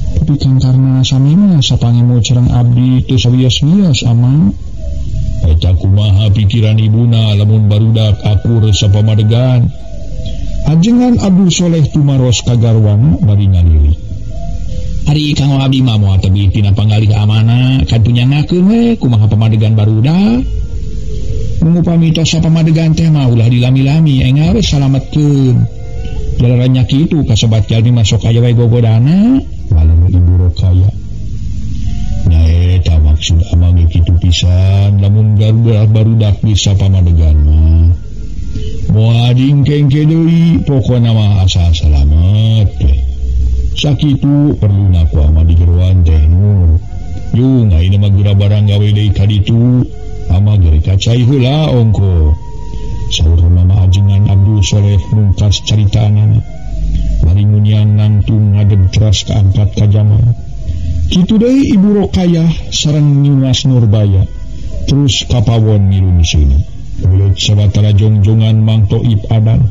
Tapi Kang Karna sami mah sapangemo cereng abdi teu sawios-wios ama. Eta kumaha pikiran ibuna lamun barudak akur sapamadegan. Ajengan Abdul Soleh tumaros ka garwana bari ngalirik. Ari Kang abdi mah moal tebih tina pangalih amana katunya ngakeun we kumaha pamadegan barudak. Mungupami tos sapamadegan teh mah ulah dilami-lami enggal we salametkeun. Jalarannya kitu kasobat jalmi masuk aya we gogodana. Walau Ibu Rokaya. Nyaeta maksud amang ge kitu pisan lamun garuda barudak bisa pamadegan mah. Moal dingkengke deui pokona mah asa salamet teh. Sakitu perluna ku ama digeroan teh Nur. Yung ayeuna mah geura barang gawe deui ka ditu. Ama geuri kacai heula ongko. Saur mama ajengan Abdul Soleh mungkas caritaanana. Bari munian nangtung ngadeg teras kaangkat ka jaman. Kitu deui Ibu Rokayah sareng Nyimas Nurbaya terus kapawon ngirun seuneu. Mulut sawatara jongjongan Mang Toib adan.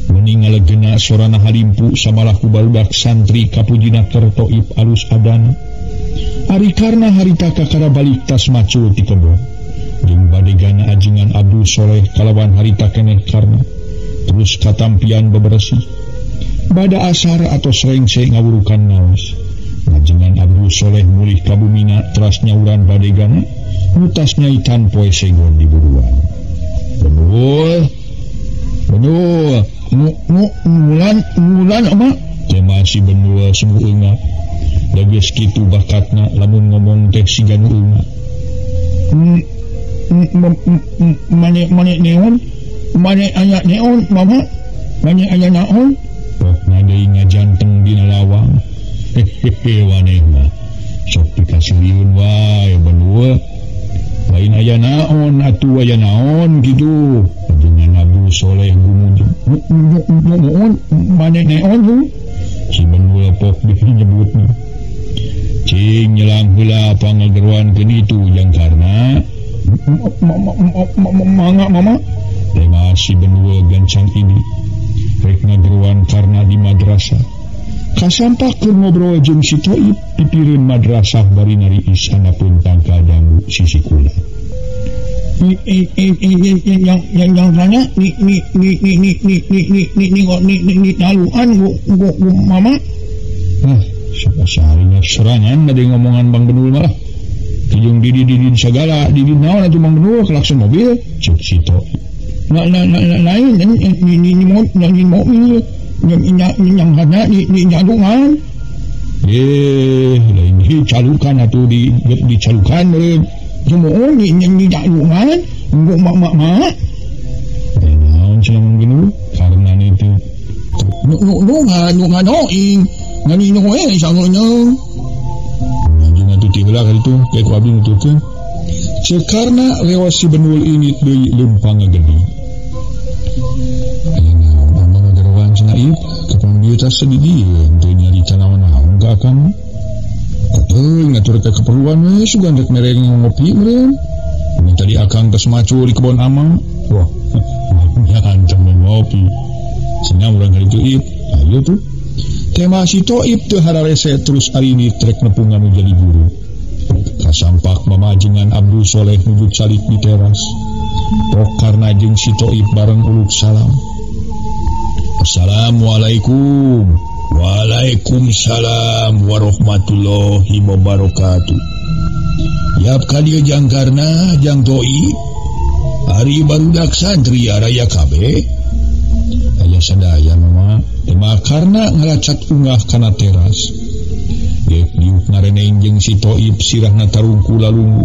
Meni ngalegena sorana halimpu samalah ku barudak santri kapujina keur Toib alus adan. Ari karna harita kakara balik tas macul ti kebon. Jeung badegana ajengan Abdul Soleh kalawan harita keneh karna terus katampian bebersih. Bada asar atau serengse ngawurukan naos. Ajengan Abdul Soleh mulih ka bumina teras nyauran badegana nutas nyaitan poe segon di buruan. Benul, benul, nu ngulan ngulan ama teh masih benul sungguh eungap. Da geus kitu bakatna lamun ngomong teh siga nu eungap. Mane mane neon, mane aya neon mama, mane aya naon. Pokna deui ngajanteng dina lawang. Hehehe waneh mah. Sok dikasih wae benua. Lain aya naon atuh aya naon kitu. Ajengan Abdul Soleh gumujeng. Nuhun mane neon hu. Si benua pok deui nyebutna. Cing nyelang heula pangageruankeun itu Jangkarna. Mangga mama. Teh masih benua gancang ini. Rek ngageruan karna di madrasah. Kasampak keur ngobrol jeung si Toib pipireun madrasah bari nari isana pun tangkal jambu sisi kula. Yang tanya ni ni ni ni ni ni ni ni ni ni ni ni ni taluan gu mama. Ah, seharinya serangan ada ngomongan Bang Benul malah. Kijung didi didi segala didi naon atuh Bang Benul klakson mobil cek si Toib. Nah nah nah lain ni ni ni mo ni mobil yang hanya di jalungan. Lain dicalukan atau dicalukan semua ni ni jalungan enggak mak mak mak. Naon cenah gini karena itu nu nu nu nu nganoing ngani nu we sangonya. Lanjut atuh ti heula ka ditu kayak ku abdi nuturkeun. Cekarna lewat si Benul ini deui leumpang ngagede. Aya naon amang ngageroan cenah ieu kapan bieu tas di dieu teu nyarita naon-naon ka akang. Teuing atuh rek keperluan we sugan rek mere ngopi meureun. Mun tadi akang geus macul di kebon amang. Wah, nya ancam ngopi. Cenah urang ka ditu Ip. Ayo tuh. Tema si Toib teu hararese terus ari ini trek nepungan nu jadi guru. Kasampak mamajengan Abdul Soleh nuju calik di teras. Pok karna jeung si Toib bareng uluk salam. Assalamualaikum. Waalaikumsalam warahmatullahi wabarakatuh. Yap ka dieu jang karna jang Toib. Ari barudak santri araya kabeh. Aya sadaya mama. Tema karna ngalacat unggah kana teras. Gek diuk ngareneng jeung si Toib sirahna tarungku lalunggu.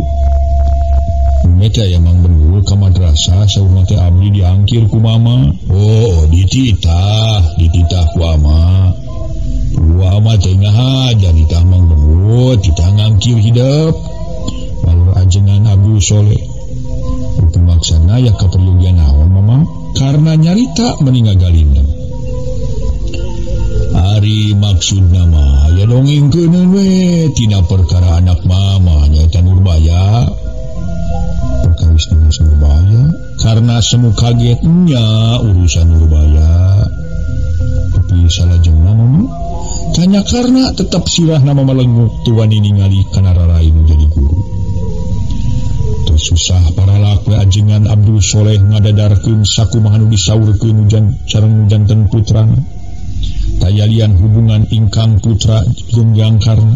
Meta ya mang benul ka madrasah saurna teh abdi diangkir ku mama. Oh, dititah ku ama. Ku ama teh ngahaja ditah mang benul, titah ngangkir hidep. Balur ajengan Abdul Soleh. Upi maksana ya kaperlugian naon mama? Karena nyarita meni ngagalindem. Ari maksud nama ya dongengkeun we tina perkara anak mama nyaeta Nurbaya. Perkawis Nimas Nurbaya karena semu kagetnya urusan Nurbaya. Tapi salajengna mama tanya karena tetap sirah nama melenguk tuan ini ningali kana rarai nu jadi guru. Susah para laku ajengan Abdul Soleh ngadadarkeun sakumaha nu disaurkeun sareng janten putrana. Tayalian hubungan ingkang putra jeung Jangkarna.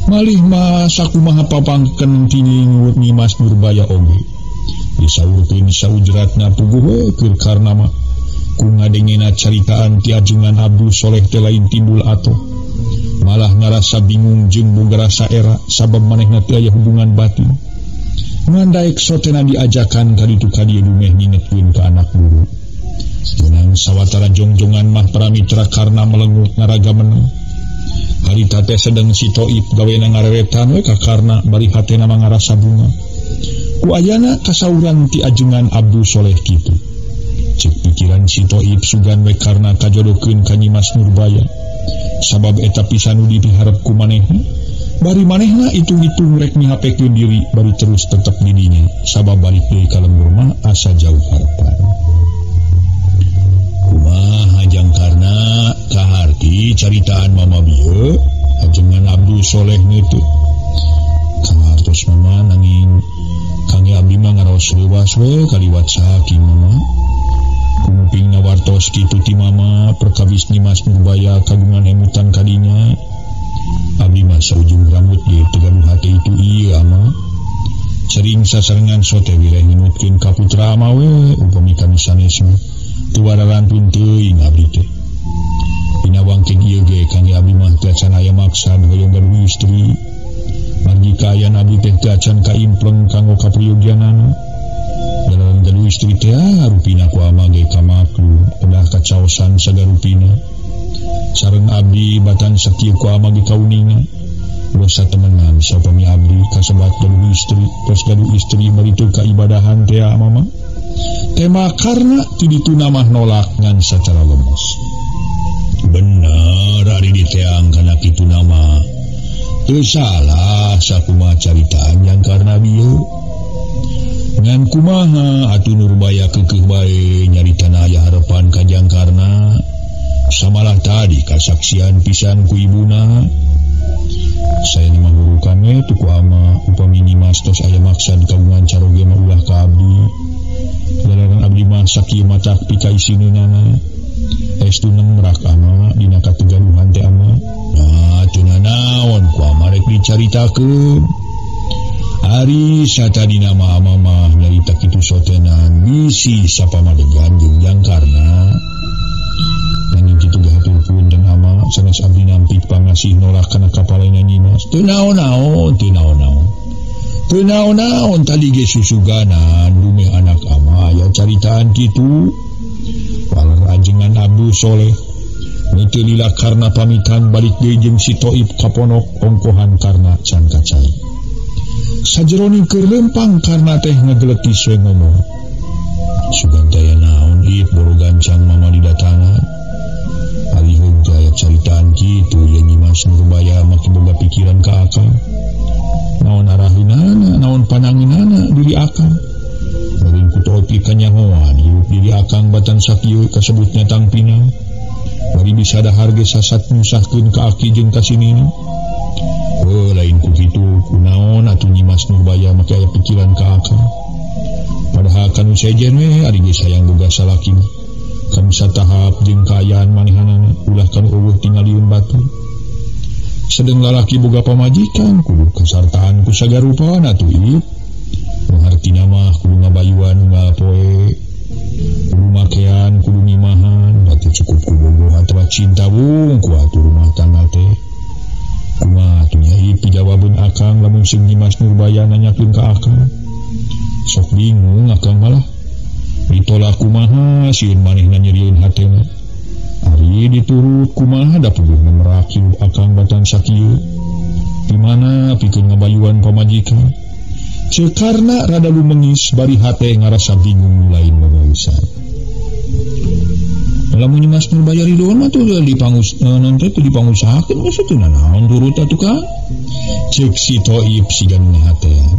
Malih mah sakumaha papangken tini Nimas Nurbaya oge. Disaurkeun saujratna puguh we keur karna mah ku ngadengena caritaan ti ajengan Abdul Soleh teh lain timbul atoh. Malah ngarasa bingung jeung boga rasa era sabab manehna teu aya hubungan batin. Ngandaek sotena diajakan kaditu ka dieu dumeh ngingetkeun ka anak guru. Jenang sawatara jongjongan mah para mitra karna melengut ngaraga meneng. Harita teh sedeng si Toib gawena ngareretan we ka karna bari hatena mah ngarasa bunga. Ku ayana kasauran ti ajengan Abdul Soleh kitu. Cek pikiran si Toib sugan we karna kajodokeun ka Nyimas Nurbaya. Sabab eta pisan nu dipiharep ku manehna. Bari manehna hitung-hitung rek mihapekeun diri bari terus tetep didinya sabab balik deui ka lembur mah asa jauh harapan. Kumaha jang karna kaharti caritaan mama bieu ajengan Abdul Soleh neuteut. Kahartos mama nanging kangge abdi mah ngaraos leuwas we kaliwat saking mama. Kumupingna wartos kitu ti mama perkawis Nimas Nurbaya kagungan emutan kadinya. Abdi mah saujung rambut ge teu gaduh hate itu ieu ama. Sering sasarengan sote wireh nginutkeun ka putra ama we upami kami sanes mah teu wararantun teuing abdi teh. Dina wangking ieu ge kangge abdi mah teu acan aya maksad hoyong gaduh istri. Margi kaayaan abdi teh teu acan kaimpleng kanggo kapriogianana. Dalam gaduh istri teh rupina ku ama ge kamaklum kedah kacaosan sagarupina. Sareng abdi batan sakieu ku ama ge kauninga. Dosa temenan sapami abdi kasebat gaduh istri, tos gaduh istri bari teu kaibadahan teh mama. Tema karna ti dituna mah nolak ngan sacara lemes. Bener ari diteang kana kitu nama. Teu salah sakumaha caritaan yang karna bieu. Ngan kumaha atuh Nurbaya keukeuh bae nyaritana aya harepan ka Jangkarna. Samalah tadi kasaksian pisan ku ibuna. Saya mah guru kami tuku ama upami Nimas tos aya maksad kagungan caroge mah ulah ka abdi. Jalaran abdi mah sakieu matak pikaisineunana. Estu nengrak ama dina kategaduhan teh ama. Nah, teu nanaon ku ama rek dicaritakeun. Ari satadina mah ama mah nyarita kitu sotenan bisi sapamadegan jeung Jangkarna. Nanging kitu gahatur punten ama sanes abdi nampik pangasih nolak kana kapalena Nyimas. Teu naon-naon, teu naon-naon. Teu naon-naon tadi ge susuganan dumeh anak ama aya caritaan kitu. Waler ajengan Abdul Soleh teu lila karna pamitan balik deui jeung si Toib ka ponok ongkohan karna can kacai. Sajeroning keur lempang karna teh ngageletis we ngomong. Sugan teh naon ip boro gancang mama didatangan. Alihun teh aya caritaan kitu ye Nyimas Nurbaya make boga pikiran ka akang. Naon araheunana, naon pananginana diri akang. Meureun ku topi kanyahoan hirup diri akang batan sakieu kasebutnya tangpinang. Bari bisa dahar ge sasat nyusahkeun ka aki jeung ka si nini. Heuh lain ku kitu kunaon atuh Nyimas Nurbaya make aya pikiran ka akang. Padahal kanu sejen we ari geus hayang boga salaki mah. Kanu satahap jeung kaayaan manehanana ulah kanu eueuh tingalieun batur. Sedeng lalaki boga pamajikan kudu kasartaan ku sagarupana atuh ieu. Nu hartina mah kudu ngabayuan unggal poe. Kudu makean, kudu ngimahan, atuh cukup ku bogoh atawa cinta wungku atuh rumah tangga teh. Kumaha atuh nya ieu pijawabeun akang lamun sing Nyimas Nurbaya nanyakeun ka akang. Sok bingung akang malah. Ditolak kumaha sieun manehna nyerieun hatena. Ari diturut kumaha da puguh memerak hirup akang batan sakieu. Di mana pikeun ngabayuan pamajikan. Ceuk karna rada lumengis bari hate ngarasa bingung lain mangausan. Lamun Nyimas Nurbaya ridoan mah tuh dipangus nanti teh dipangusahakeun geus teu nanaon turut atuh ka. Ceuk si Toib siga nu ngahatean.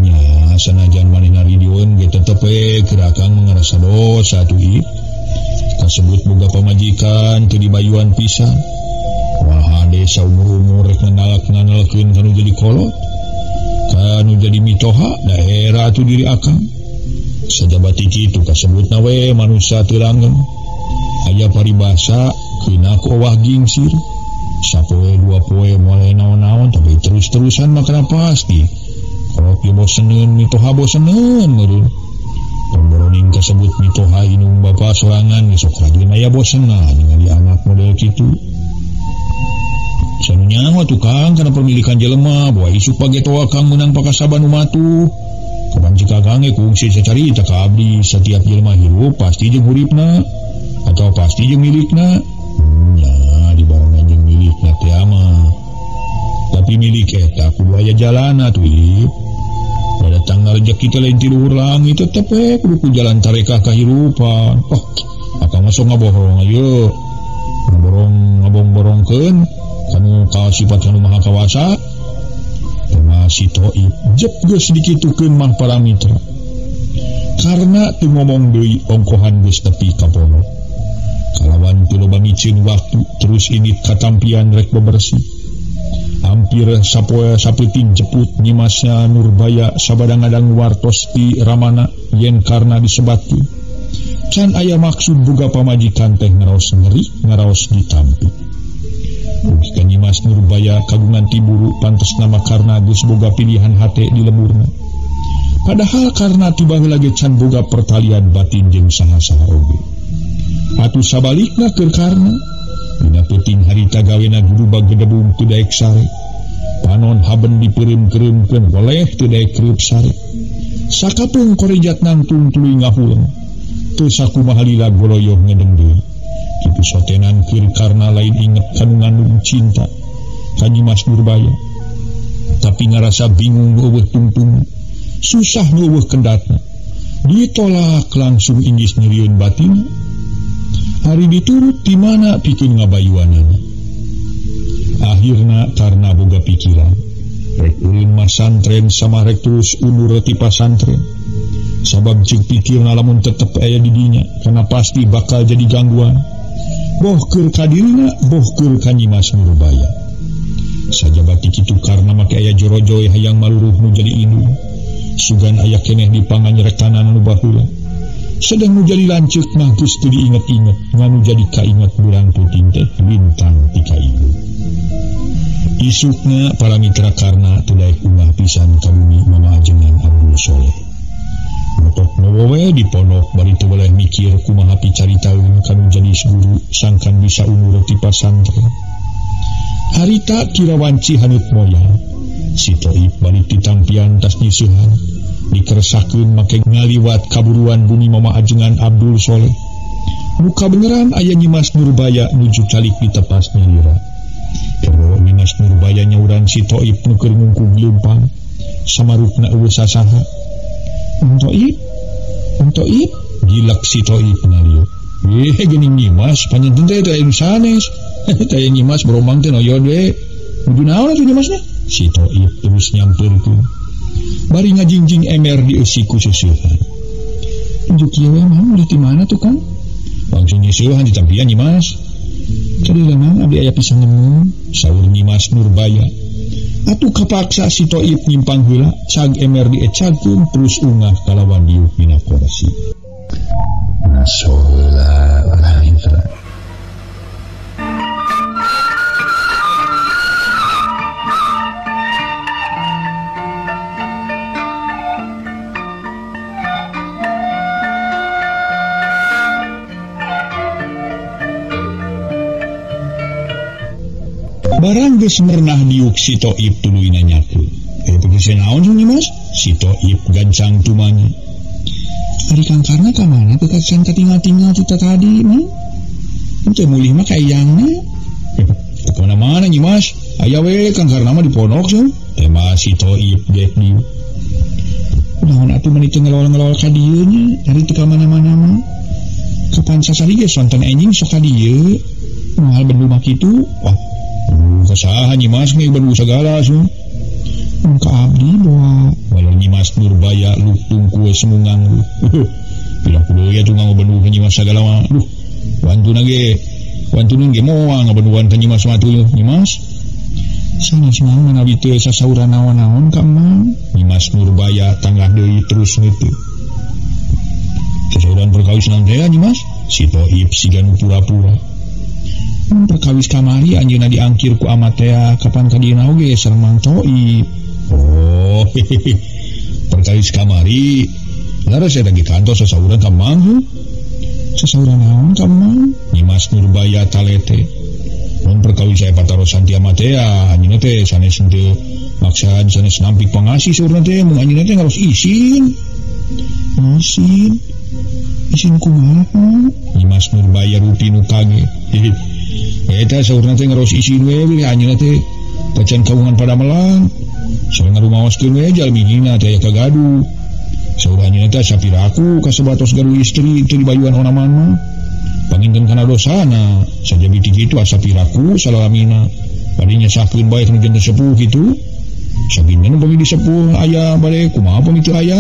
Nya sanajan manehna ridioeun ge tetep we keur akang ngarasa dosa atuh ieu. Kasebut boga pamajikan teu dibayuan pisan. Wah hade saumur-umur rek nganalak-nganalkeun kanu jadi kolot. Kanu jadi mitoha daerah atuh diri akang. Sajabati kitu kasebutna we manusia teu langgeng. Aya paribasa keuna ku owah gingsir. Sapoe dua poe moal naon-naon tapi terus-terusan mah kana pasti. Kolot ge boseneun mitoha boseneun meureun. Pemboroning kasebut mitoha inung bapa sorangan geus sok rajin aya bosenna ningali anak model kitu. Sanu nyaho tukang kana pemilikan jelema boa isuk pagetoa kang meunang pakasaban nu matuh. Kapan jika kang ge kungsi sacarita ka abdi setiap jelema hirup pasti jeung huripna atau pasti jeung milikna. Nya dibarengan jeung milikna teh mah. Tapi milik eta kudu aya jalana atuh ieu. Pada tanggal rejeki teh lain ti luhur langit tetep we kudu ku jalan tarekah kahirupan. Oh, akang mah sok ngabohong ayeuna. Ngaborong ngabong-borongkeun kanu kasifat kanu maha kawasa. Si Toib jep geus dikitukeun mah para mitra. Karena teu ngomong deui ongkohan geus tepi ka pondok. Kalawan teu loba miceun waktu terus indit katampian rek bebersih. Hampir sapoe sapeuting jeput Nyimasnya Nurbaya sabadang-adang wartos ti Ramana yen karna disebatkeun. Can aya maksud boga pamajikan teh ngaraos ngeri ngaraos ditampi. Mugi ka Nyimas Nurbaya kagungan tiburu pantes nama karna geus boga pilihan hate di lemburna. Padahal karna ti baheula ge can boga pertalian batin jeung saha-saha oge. Atuh sabalikna keur karna dina peuting harita gawena gurubag gedebung teu daek sare. Panon haben dipeureum-keureumkeun boleh teu daek kreup sare. Sakapeung korejat nangtung tuluy ngahuleng. Teu sakumaha lila goloyoh ngedeng deui. Kitu sotenan keur karna lain inget kanu ngandung cinta ka Nyimas Nurbaya. Tapi ngarasa bingung eueuh tungtung, susah nu eueuh kendatna. Ditolak langsung inggis nyerieun batin. Hari diturut di mana pikeun ngabayuanana. Akhirna karna boga pikiran, rek ulin masantren sama rek terus undur ti pasantren. Sabab ceuk pikirna lamun tetep aya di dinya, karena pasti bakal jadi gangguan. Boh keur ka dirina, boh keur ka Nyimas Nurbaya. Sajabati kitu karna make aya jorojoy hayang maluruh nu jadi indung. Sugan aya keneh di panganyerekanan nu baheula. Sedang nu jadi lanceuk mah geus teu diinget-inget, nganu jadi kainget burang puting teh lintang ti ka ieu. Isukna para mitra karna teu daek ungah pisan ka bumi mama ajengan Abdul Soleh. Motok we di pondok bari teu boleh mikir kumaha picaritaeun kanu jadi guru sangkan bisa undur ti pasantren. Harita kira wanci hanut moyang. Si Toib bari ditampian tas nyiseuhan. Dikeresakeun make ngaliwat kaburuan bumi mama ajengan Abdul Soleh. Muka beneran aya Nyimas Nurbaya nuju calik di tepas nyalira. Kero Nyimas Nurbaya nyauran si Toib nu keur ngungkung leumpang. Samarukna eueuh sasaha. Toib, Toib, gilak si Toib ngalieu. Ih geuning Nyimas panjenten teh teh anu sanes. Teh Nyimas beromang teh noyod we. Nuju naon atuh Nyimasna? Si Toib terus nyampeurkeun. Bari ngajingjing ember dieusi ku seuseuhan. Tunjuk kieu we Mang di mana tuh Kang? Langsung nyeusehan ditampian Nyimas. Tadi Mang abdi aya pisan nemu, saur Nyimas Nurbaya. Atuh kapaksa si Toib nyimpang heula, cag ember diecagkeun terus ungah kalawan diuk dina kursi. Ngaso heula lain teh. Barang geus merenah diuk si Toib tuluy nanyakeun. Begitu naon Nyimas? Si Toib gancang tumanya. Ari Kang Karna ka mana teh can katingal-tingal ti tadi mah? Teu mulih mah ka eyangna. Teu ka mana-mana Nyimas. Aya we Kang Karna mah di pondok seuh. Teh mah si Toib gek dieu. Naon atuh meuni teu ngelol-ngelol ka dieu nya, ari teu ka mana-mana mah. Kapan sasari ge sonten enjing sok ka dieu. Moal bendu mah kitu. Wah, kasaha Nyimas ge bendu sagala seuh. Ka abdi bawa walau Nyimas Nurbaya lutung kue semungang. Pila kudu ya tuh ngabendu ka Nyimas sagala mah. Duh, wantuna ge wantuna ge moal ngabenduan ka Nyimas mah atuh Nyimas. Sanes mah manawi teu sasauran naon-naon ka Mang. Nyimas Nurbaya tanggah deui terus ngeuteuk. Sasauran perkawis naon teh Nyimas? Si Toib siga nu pura-pura. Perkawis kamari anjeunna diangkir ku amat tea kapan ka dieuna oge sareng Mang Toib. Oh, perkawis kamari laras eta ge kantos sasauran ka Mang heuh. Sasauran naon ka Mang? Nyimas Nurbaya talete. Mun perkawis aya patarosan ti amat tea anjeunna teh sanes henteu maksaan sanes nampik pangasih saurna teh mun anjeunna teh ngaros isin. Isin. Isin kumaha? Nyimas Nurbaya rupi nu kaget. Eta saurna teh ngaros isin we bilih anjeunna teh tacan kagungan padamelan. Sareng ngarumaoskeun we jalmi hina teh aya kagaduh. Saur anjeunna teh sapiraku kasabatos gaduh istri teu dibayuan onaman mah. Panginten kana dosana sajabi ti kitu asa piraku salalamina. Bade nyesahkeun bae nu janten sepuh kitu. Saginten upami disepuh aya bade kumaha upami teu aya.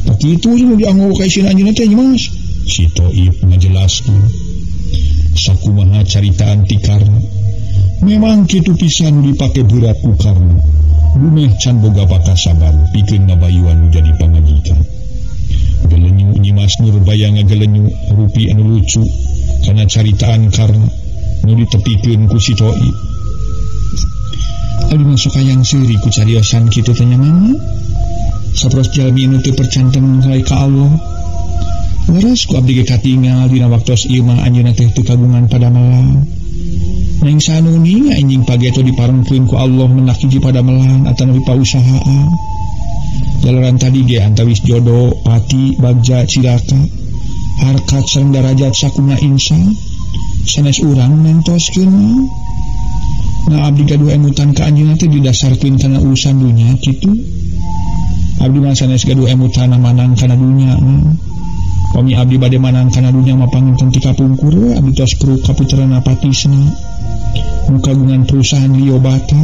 Tah kitu nu dianggo ka isin anjeunna teh Nyimas. Si Toib ngajelaskeun. Sakumaha caritaan ti Karna. Memang kitu pisan dipake berat ku Karna. Dumeh can boga pakasaban pikeun ngabayuan jadi pamajikan. Gelenyu Nyimas Nurbaya ngagelenyu rupi anu lucu kana caritaan Karna nu ditepikeun ku si Toib. Abdi mah sok hayang seuri ku cariosan kitu teh nya Mama. Saperos jalmi anu teu percanten ka Allah. Leres ku abdi ge katingal dina waktos ieu mah anjeunna teh teu kagungan padamelan. Neng sanuni anjing pageto diparengkeun ku Allah menak hiji padamelan atanapi pausahaan. Jalaran tadi ge antawis jodoh, pati, bagja, cilaka, harkat sareng darajat sakuna insan, sanes urang nentoskeun mah. Nah abdi gaduh emutan ka anjeunna teh didasarkeun kana urusan dunya kitu. Abdi mah sanes gaduh emutan manang kana dunya mah. Pami abdi bade manang kana dunya mah panginten ti kapungkur we abdi tos perlu kaputerana patisna. Nu kagungan perusahaan liobata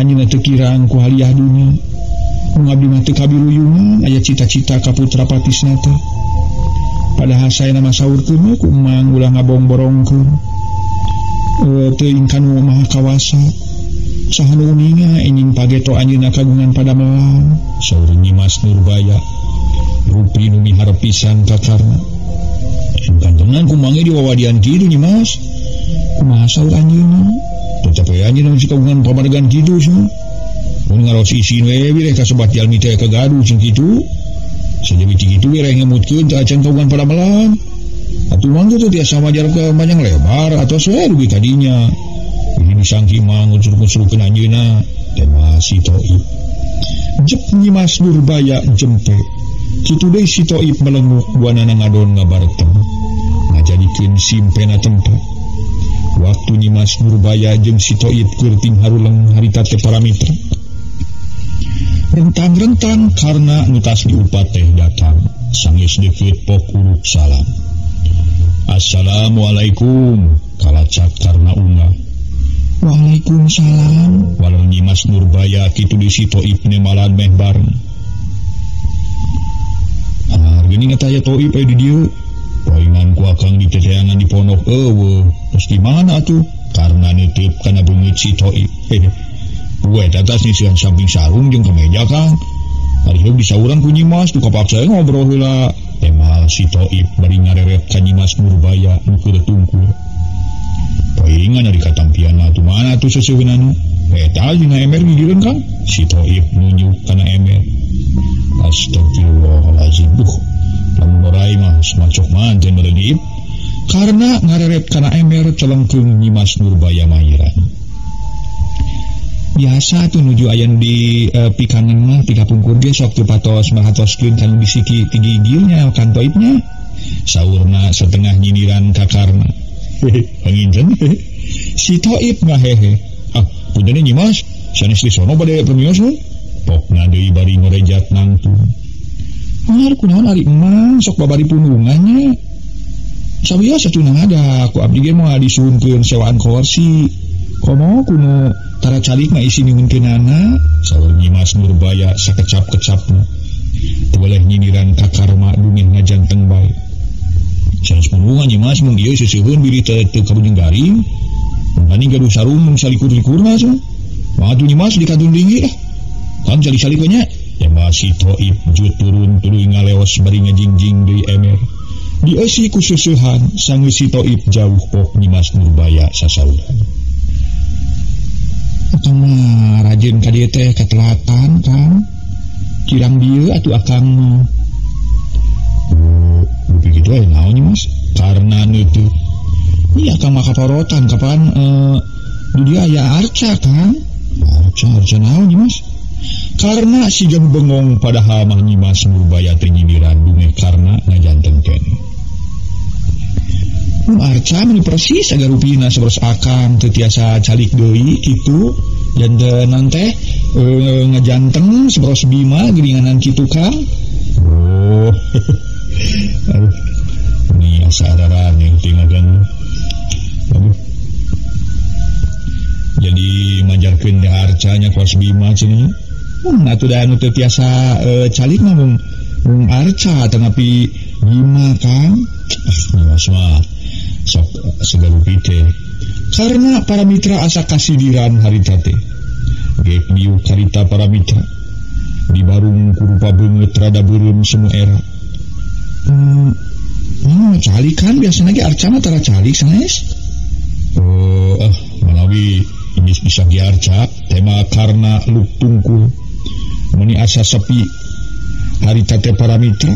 anjeunna teu kirang ku haliah dunya. Nu abdi mah teu kabiruyungan aya cita-cita kaputra patisna teh. Padahal saena mah saurkeun we ku emang ulah ngabongborongkeun. Teuing ka nu maha kawasa. Saha nu uninga enjing pageto anjeunna kagungan padamelan. Saur Nyimas Nurbaya. Rupi nu miharep pisan ka Karna. Kantengan kumange diwawadian kitu Nyimas. Kumaha saur anjeunna? Teu capek anjeunna masih kagungan pamadegan kitu cenah. Mun ngaros isin we bilih kasebat jalmi teh kagaduh jeung kitu. Sajabi ti kitu we reh ngemutkeun teu acan kagungan padamelan. Atuh mah teu tiasa majar ke panjang lebar atos we dugi ka dinya. Ini disangki mah ngucur-ngucurkeun anjeunna. Teh mah si Toib. Jep Nyimas Nurbaya jempe. Kitu deui si Toib melenguk duanana ngadon ngabaretem. Ngajadikeun simpena tempat. Waktu Nyimas Nurbaya jeung si Toib keur tingharuleng harita teh para mitra. Rentang-rentang karena nu tas diupat teh datang. Sanggeus deukeut pok uruk salam. Assalamualaikum kalacak karena unggah. Waalaikumsalam. Walau Nyimas Nurbaya kitu di si Toib nemalan meh bareng. Ah, gini ngataya Toib aya di dieu. Poingan ku akang diteteangan di pondok eueuh. Terus di mana atuh? Karena nitip kana beungeut si Toib. Gue atas nyisihan samping sarung jeung kemeja Kang. Ari heug disauran ku Nyimas tu kapaksa ngobrol heula. Emal si Toib bari ngareret ka Nyimas Nurbaya nu keur tungkul. Poingan ari katampian atuh mana atuh seseuheunana? Eta dina ember gigireun Kang. Si Toib nunjuk kana ember. Astagfirullahalazim. Duh, lamun orai mah semacok manten meureun Ib. Karena ngareret kana ember celengkeung Nyimas Nurbaya mahiran. Biasa tuh nuju aya nu di pikangan mah ti kapungkur ge sok teu patos mahatoskeun kanu disiki ti gigilnya kan Toibnya. Saurna setengah nyindiran ka Karna. Panginten si Toib ngahehe. Ah, punten Nyimas, sanes di sono bade permios mun. Pokna deui bari ngorejat nangtung. Mar kunaon ari emang sok babari punungannya. Sawios atuh ada ku abdi ge moal disuhunkeun sewaan kursi. Komo kuno tara calik mah isi nyuhunkeunana. Saur Nyimas Nurbaya sakecap-kecapna. Teu boleh nyindiran ka Karma dumeh ngajanteng bae. Sanes punungan Nyimas mung ieu seseuheun biri teu kabujeng garing. Mangkaning gaduh sarung mung salikur-likurna cenah. Mah atuh Nyimas dikantun linggih ah. Kan calik-calik we nya. Ema si Toib jut turun tuluy ngaleos bari ngajingjing deui emer. Dieusi ku seseuhan sanggeus si Toib jauh pok Nyimas Nurbaya sasauran. Akang mah rajin ka dieu teh katelatan Kang. Kirang dieu atuh akang mah. Dupi kitu aya naon Nyimas? Karena neuteut. Iya akang mah kaporotan kapan di dieu aya arca Kang. Arca naon Nyimas? Karena si jang bengong padahal mah Nyimas Nurbaya teh nyindiran dumeh karena ngajanteng keneh. Mun arca meni persis agar rupina saberos akang teu tiasa calik deui kitu jantenan teh ngajanteng saberos Bima geuninganan kitu Kang. Oh. Aduh. Ini asa ararane teh ngagan. Aduh. Jadi majarkeun teh arcanya kuas Bima cenah. Atuh da anu teu tiasa calik mah mung arca tetapi Bima Kang. Ah, Nyimas mah sok segarupi teh. Karena para mitra asa kasidiran harita teh. Gek diuk harita para mitra. Di barung kurupa beungeut rada beureum semu era. Calik kan biasana ge arca mah tara calik sanes. Malawi ini bisa ge arca tema karena luk tungkul. Meni asa sepi harita teh para mitra.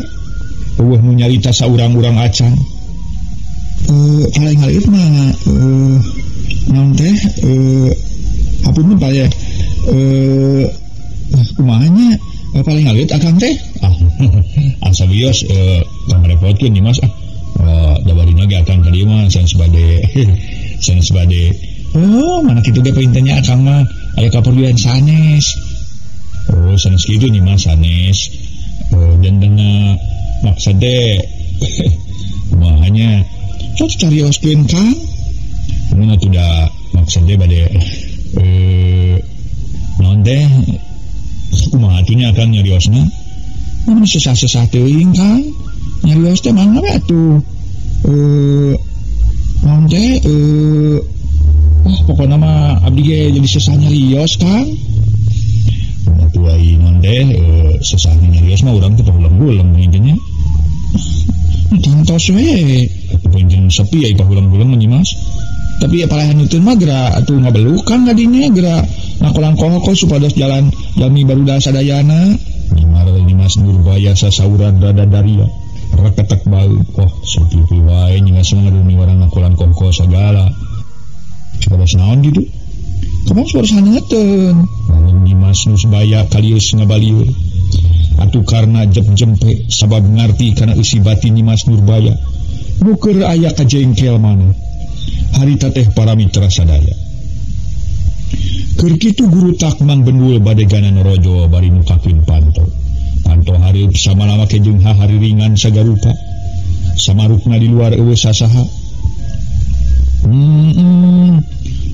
Eueuh nu nyarita saurang-urang acan. Paling haleup mah naon teh apunten Pak ya. Kumaha nya paling haleup akang teh? Ah, asa wios tong ngarepotkeun Nyimas ah. Da barina ge akang ka dieu mah sanes bade sanes bade. Oh, mana kitu ge painten nya akang mah aya kaperluan sanes. Oh, sanes kitu Nyimas sanes. Jantenna maksud teh kumaha nya? Sok carioskeun Kang. Mun atuh da maksud teh bade naon teh kumaha atuh nya akang nyariosna? Mun sesah-sesah teuing Kang. Nyarios teh mangga we atuh. Naon teh pokona mah abdi ge jadi sesah nyarios Kang. Mun atuh ai naon teh sesah nyarios mah urang teh pahulang-hulang intinya. Kantos we. Pengen sepi ya pahulang-hulang Nyimas. Tapi ya palahan itu mah gerak atuh ngabelukan kadinya gerak ngakolang kohoko supados jalan jalmi baruda sadayana. Nyimas Nurbaya sasauran rada daria reketek bau. Oh sepi wae Nyimas mah ngadumi warang ngakolang kohoko sagala. Supados naon gitu? Kapan supados haneuteun? Nyimas Nurbaya kalius ngabalieur. Atuh karena jep-jempe sabab ngarti kana eusi batin Nyimas Nurbaya. Nu keur aya kajengkel mana. Harita teh para mitra sadaya. Keur kitu guru tak Mang Bendul badegana norojo bari mukakeun panto. Panto hareup samalama ke jeung hahariringan sagarupa. Samarukna di luar eueuh sasaha.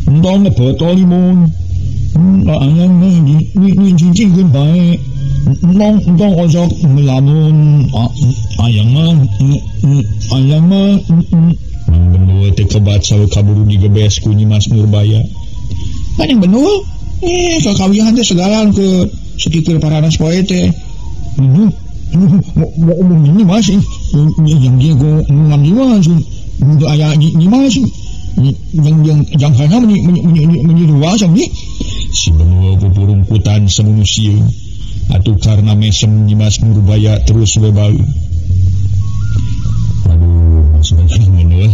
Entong ngebotol limun. Ayang ni cincin bae. Entong ojok ngelamun. Ayang mah ayang mah. Mang Benul teh kebat sawe kaburu digebes ku Nyimas Nurbaya. Kan yang Benul? Kakawihan teh segalan ke sekitar paranas poe teh. Mau umum ini mas, yang dia go ngam mas, aya ni mas, yang hana meni luas ni. Si Benul pupurungkutan semono sieun. Atuh karena mesem Nyimas Nurbaya terus we bau. Aduh, mas Benul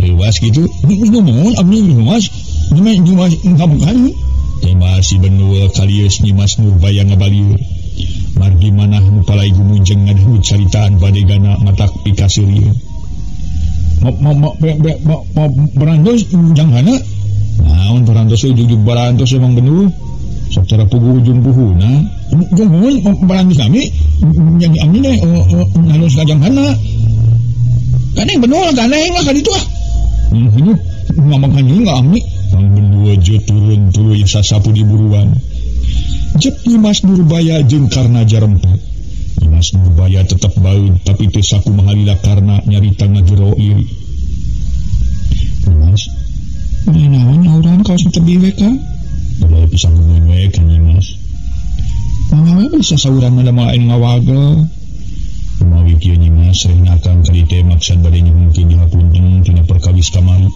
luas gitu. Nuhun abdi luas, Nyimas ngabukan. Tema si Benul kalius Nyimas Nurbaya ngabalieur. Margi manah nu palai gumunjeng ngadahut caritaan badegana matak pikaseurieun. Ma berantos janghana? Naon berantos ujug-ujug berantos emang Benul? Sok tara puguh ujung puhuna. Jungmun berantos kami yang amni deh halus ka janghana. Ganeng Benul ganeng lah ka ditu ah. Ngamakan juga amni. Mang Benul je turun tuluy sasapu di buruan. Jep Nyimas Nurbaya jeung Karna jarempe. Nyimas Nurbaya tetep baeud tapi teu sakumaha lila Karna nyarita ngagero iri. Nyimas, naon nyauran kaos teu we ka? Bade pisang geungeun we ka Nyimas. Mangga we bisa sauran mah da moal anu ngawagel. Kumawi kieu Nyimas rehna akang ka dieu teh maksad bade nyuhunkeun dihapunten tina perkawis kamari.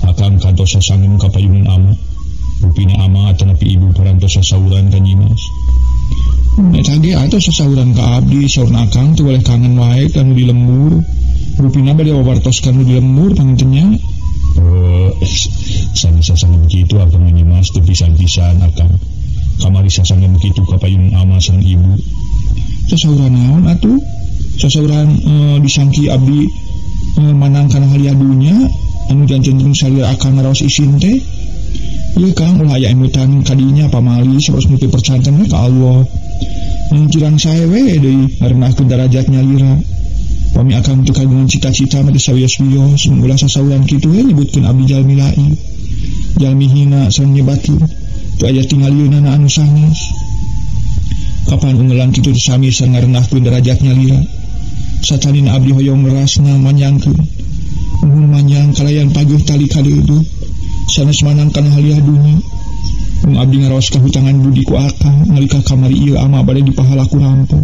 Akang kantos sasangem ka payungan ama. Rupina ama atanapi ibu parantos sasauran ka Nyimas. Eta ge atuh sasauran ka abdi saurna akang teu boleh kangen wae ka nu di lembur. Rupina bade wawartos ka nu di lembur panginten nya. Sanes sasangem kitu akang Nyimas teu pisan-pisan akang. Kamari sasangem kitu ka payung ama sareng ibu. Sasauran naon atuh? Sasauran disangki abdi manang kana haliah dunya anu janten salira akang ngaraos isin teh. Ieu Kang ulah aya emutan kadinya pamali saros nu teu percanten we ka Allah. Mungkirang sae we deui ngarenahkeun darajat nyalira. Pami akang teu kagungan cita-cita mah teu sawios-wios ulah sasauran kitu we nyebutkeun abdi jalmi lain. Jalmi hina sareng nyebatkeun teu aya tingalieunana anu sanes. Kapan ungelan kitu teu sami sareng ngarenahkeun darajat nyalira. Satanina abdi hoyong ngerasna manyangkeun. Mun manyang kalayan paguh tali kadeuduh. Sanes manang kana haliah dunya. Mung abdi ngaraos kahutangan budi ku akang nalika kamari ieu ama bade dipahala ku rampung.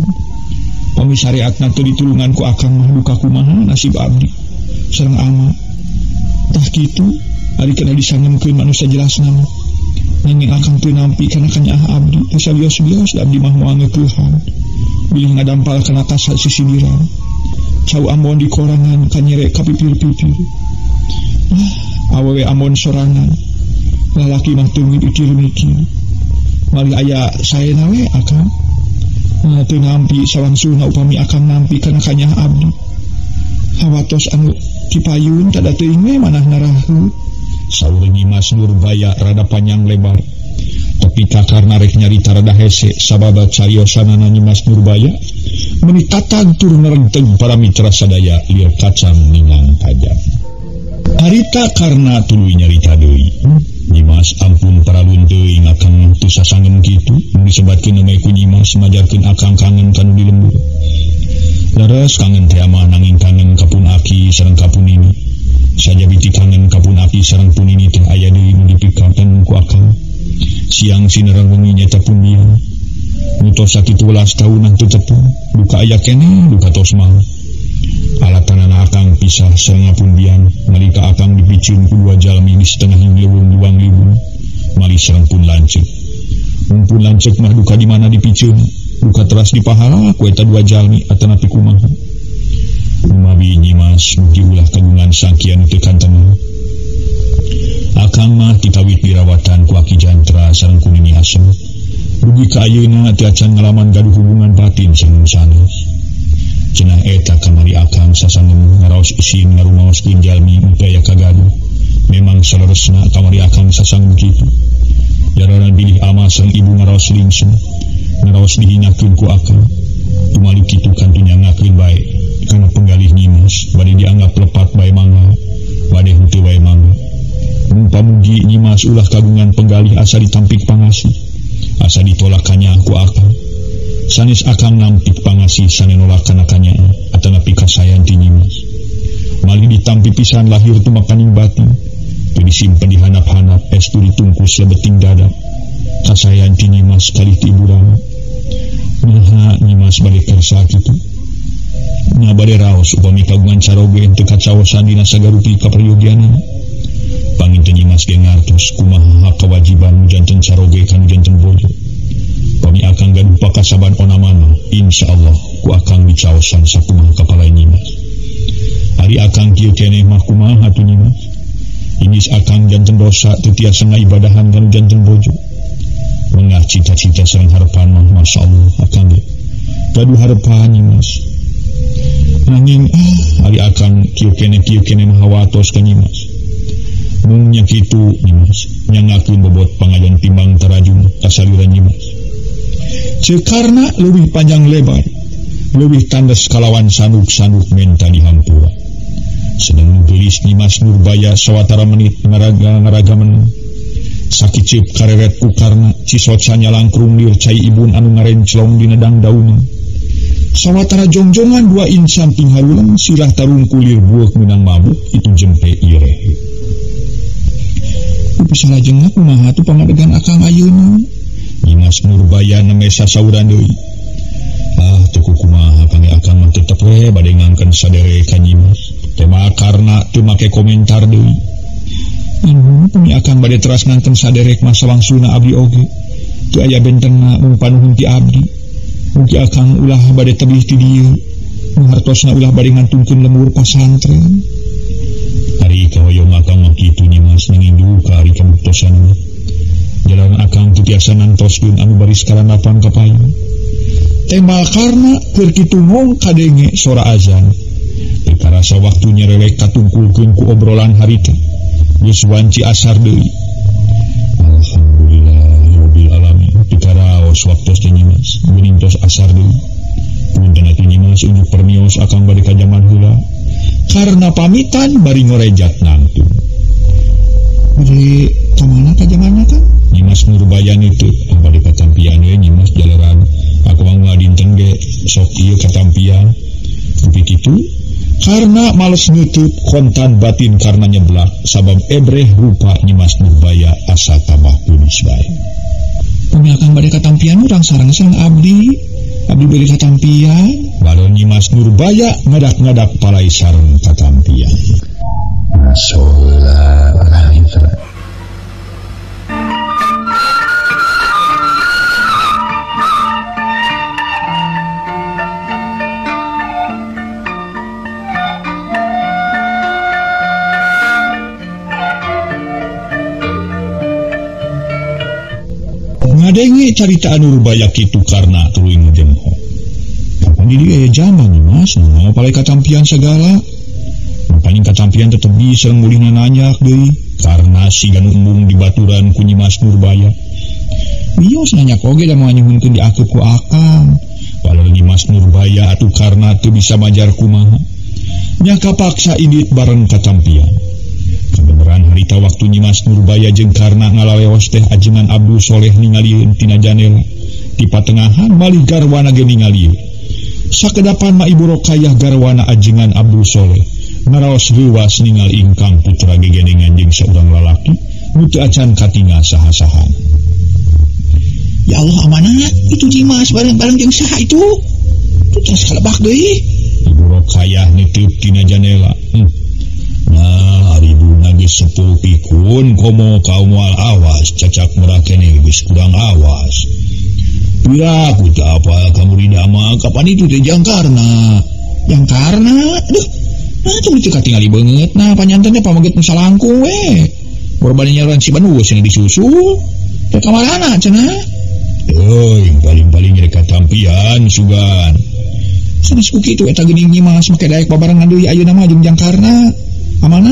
Pami syariatna teu ditulungan ku akang mah duka kumaha nasib abdi sareng ama. Tah kitu ari kana disangemkeun manusia jelasna mah. Nanging akang teu nampi kana kanyaah abdi teu sawios-wios abdi mah moal ngeukehan. Bilih ngadampal kana tas sisidiran. Cau ambon di korangan kanyere ka pipir-pipir. Awewe ambon sorangan lalaki mah teu mikir-mikir malih aya saena we akang teu nampi sawangsulna upami akang nampi kana kanyah abdi hawatos anu kipayun tada teuing we manah naraheut. Saur Nyimas Nurbaya rada panjang lebar tapi kakarna rek nyarita rada hese sabab cariosanana Nyimas Nurbaya meuni tatag tur nerenteng para mitra sadaya lieur kacang ningang tajam. Harita karena tuluy nyarita deui. Nyimas ampun paralun teuing akang teu sasangem kitu nu disebatkeun we ku Nyimas majarkeun akang kangen ka nu di lembur. Leres kangen teh mah nanging kangen ka pun aki sareng ka pun nini. Sajabiti kangen ka pun aki sareng pun nini teh aya deui nu dipikaten ku akang. Siang sinerang wengi nyata pun biang. Nu tos sakitu welas taunan teu tepung, duka aya keneh duka tos maot. Alatanana akang pisah sareng pun biang nalika akang dipiceun ku dua jalmi di setengah leuweung luang libung malih sareng pun lanceuk. Mun pun lanceuk mah duka di mana dipiceun, duka teras dipahala ku eta dua jalmi atanapi kumaha. Kumawi Nyimas mugi ulah kagungan sangkian teu kantenan. Akang mah tikawit dirawatan ku Aki Jantra sareng ku Nini Asem. Dugi ka ayeuna teu acan ngalaman gaduh hubungan batin sareng sanes. Cenah eta kamari akang sasangem ngaraos isin ngarumaoskeun jalmi nu teu aya kagaduh. Memang saleresna kamari akang sasangem kitu. Jararan bilih ama sareng ibu ngaraos lingsem, ngaraos dihinakeun ku akang. Tumalu kitu kan tunyangakeun bae kana penggalih Nyimas. Nyimas bade dianggap lepat bae mangga bade henteu bae mangga. Mung pamugi Nyimas ulah kagungan penggalih asa ditampik pangasih asa ditolak kanya ku akang. Sanes akang nampik pangasih sane nolak kana kanya atanapi kasayan ti Nyimas. Malih ditampi pisan lahir tumakaning batin teu disimpen di hanap-hanap estu ditungkus lebeting dada. Kasayan ti Nyimas kalih ti ibu rama. Naha Nyimas bade kersa kitu. Nya bade raos upami kagungan caroge teu kacaosan dina sagarupi kaperyogianana. Panginten Nyimas ge ngartos kumaha kewajiban janten caroge kanu janten bojo. Pami akang gaduh pakasaban onamana, insyaallah ku akang dicaosan sakumaha kapalai Nyimas. Ari akang kieu keneh mah kumaha atuh Nyimas. Inis akang janten dosa teu tiasa ngaibadahan kanu janten bojo. Mengah cita-cita sareng harepan mah masyaallah akang ge gaduh harepan Nyimas. Nanging ari akang kieu keneh mah hawatos ka Nyimas. Mung nya kitu Nyimas nyangakeun bobot pangajon timbang tarajun kasalira Nyimas. Cekarna leuwih panjang lebar, leuwih tandes kalawan sanuk-sanuk menta dihampura. Sedeng geulis Nyimas Nurbaya sawatara menit ngaraga-ngaragamen. Sakiceup kareret ku karna cisoca nyalangkrung lieur cai ibun anu ngarenclong dina dangdauna. Sawatara jongjongan dua insan tinghalulang sirah tarungkulir bueuk meunang mabuk itu jempe ireh. Ku bisa lajengna kumaha atuh pangadegan akang ayeuna. Nyimas Nurbaya nembe sasauran deui. Ah teu kumaha pange akang mah tetep we bade ngangkeun sadere ka Nyimas. Tema karna teu make komentar deui. Anu pami akang bade teras ngangkeun saderek mah sawangsulna abdi oge. Teu aya bentenna mung panuhun ti abdi. Mugi akang ulah bade tebih ti dieu. Nu hartosna ulah bade ngantungkeun lembur pasantren. Ari kahoyong akang mah kitu Nyimas nanging duka ari kabuktosan mah. Jalan akang teu tiasa nantoskeun anu baris karandapan ka payun. Tembal karna keur kitu ngong kadenge sora azan. Teu karasa waktu nyerelek katungkulkeun ku obrolan harita. Geus wanci asar deui. Alhamdulillahirabbil alamin. Teu karaos waktos teh Nyimas, geuning tos asar deui. Punten atuh Nyimas unjuk permios akang bade ka jaman heula. Karena pamitan bari ngorejat nangtung. Bade ka mana ka jamanna kan? Nyimas Nurbaya itu bade katampian we Nyimas jalaran aku mah dinten ge sok ieu katampian. Tapi kitu karena males nutup kontan batin karena nyeblak sabab ebreh rupa Nyimas Nurbaya asa tambah geulis bae. Pami akang bade katampian urang sareng-sareng abdi. Abdi bade katampian. Balon Nyimas Nurbaya ngadak-ngadak palai sareng katampian. Masolah ngadenge carita Nurbaya kitu karena tuluy ngejengho. Kapan di dieu aya jaman Nyimas, nah palai katampian segala. Paling katampian tetep bisa mulihna nanyak deui karena siga nu embung di baturan ku Nyimas Nurbaya. Wios nanyak oge da moal nyuhunkeun diakeup ku akang. Padahal Nyimas Nurbaya atuh karena teu bisa majar kumaha. Nya kapaksa indit bareng katampian. Kebenaran harita waktu Nyimas Nurbaya jeung karna ngalaleos teh ajengan Abdul Soleh ningalieun tina janela. Ti patengahan malih garwana ge ningalieun. Sakedapan mah Ibu Rokayah garwana ajengan Abdul Soleh ngaraos reuwas ningal ingkang putra gegendengan jeung saurang lalaki nu teu acan katingal saha-saha. Ya Allah amanah itu Nyimas bareng-bareng jeung saha itu? Tuh tos kalebak deui. Ibu Rokayah nitip tina janela. Nah, ari ibuna geus sepuh pikun komo kaum moal awas cacak merakene geus kurang awas. Pira ku teu apal ka muridna mah kapan itu teh jangkarna. Jangkarna? Aduh. Nah, tuh teu katingali beungeut nah panyanten teh pameget nu salangkung we. Boro-bari nyaran si Bandung cenah disusul. Teh kamarana cenah? Euy, paling-paling rek katampian sugan. Sanes ku kitu eta geuning Nyimas make daek babarengan deui ayeuna mah jeung jangkarna. Amana?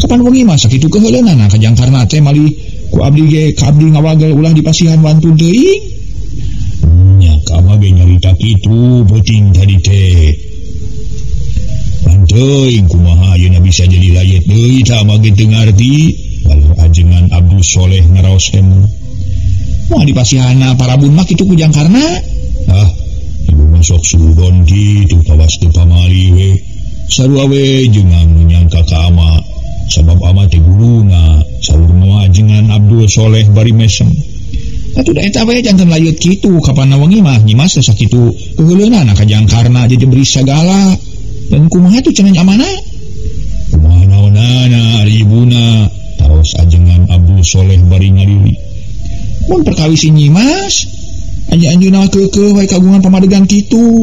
Kapan wengi mah sakitu keuheuleunana ka jangkarna teh malih ku abdi ge ka abdi ngawagel ulah dipasihan wantun teuing. Nya ka mah ge nyarita kitu beuting tadi teh. Teuing kumaha ayeuna bisa jadi layet deui tah mah teu ngarti. Waler ajengan Abdul Soleh ngaraos emu. Moal dipasihana parabun mah kitu ku Jangkarna. Ah, ibu mah sok suudon kitu kawas teu pamali we. Sarua we jeung nyangka ka ama sabab ama teh guruna. Saur mah ajengan Abdul Soleh bari mesem. Atuh da eta we janten layut kitu kapan wengi mah Nyimas teh sakitu keuheuleunana ka Jangkarna jejebris sagala. Dan kumaha tuh cenah amana? Kumaha naonana ari ibuna? Taros ajengan Abdul Soleh bari ngalili. Mun perkawis Nyimas anjeunna keukeuh we kagungan pamadegan kitu.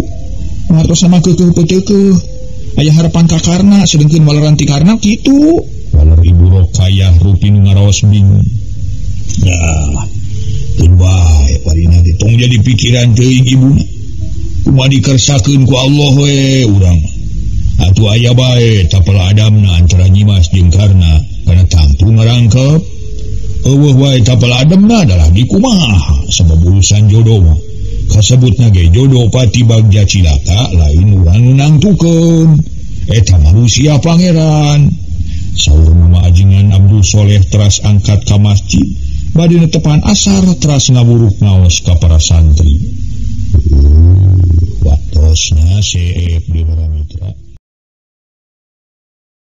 Ngartos mah keukeuh peuteukeuh. Aya harapan ka Karna sedengkeun waleran ti Karna kitu. Waler Ibu Rokayah rupi nu ngaraos bingung. Nah, keun bae parina teh tong jadi pikiran teuing ibuna. Kumaha dikersakeun ku Allah we urang mah. Atuh aya bae tapel adamna antara Nyimas jeung Karna kana tangtu ngarangkep. Eueuh wae tapel adamna adalah di kumaha sabab urusan jodoh mah. Kasebutna ge jodoh pati bagja cilaka lain urang nu nangtukeun. Eta manusia pangeran. Saur mama ajengan Abdul Soleh teras angkat ka masjid. Bade netepan asar teras ngawuruk ngaos ka para santri. Waktosna seep di barang.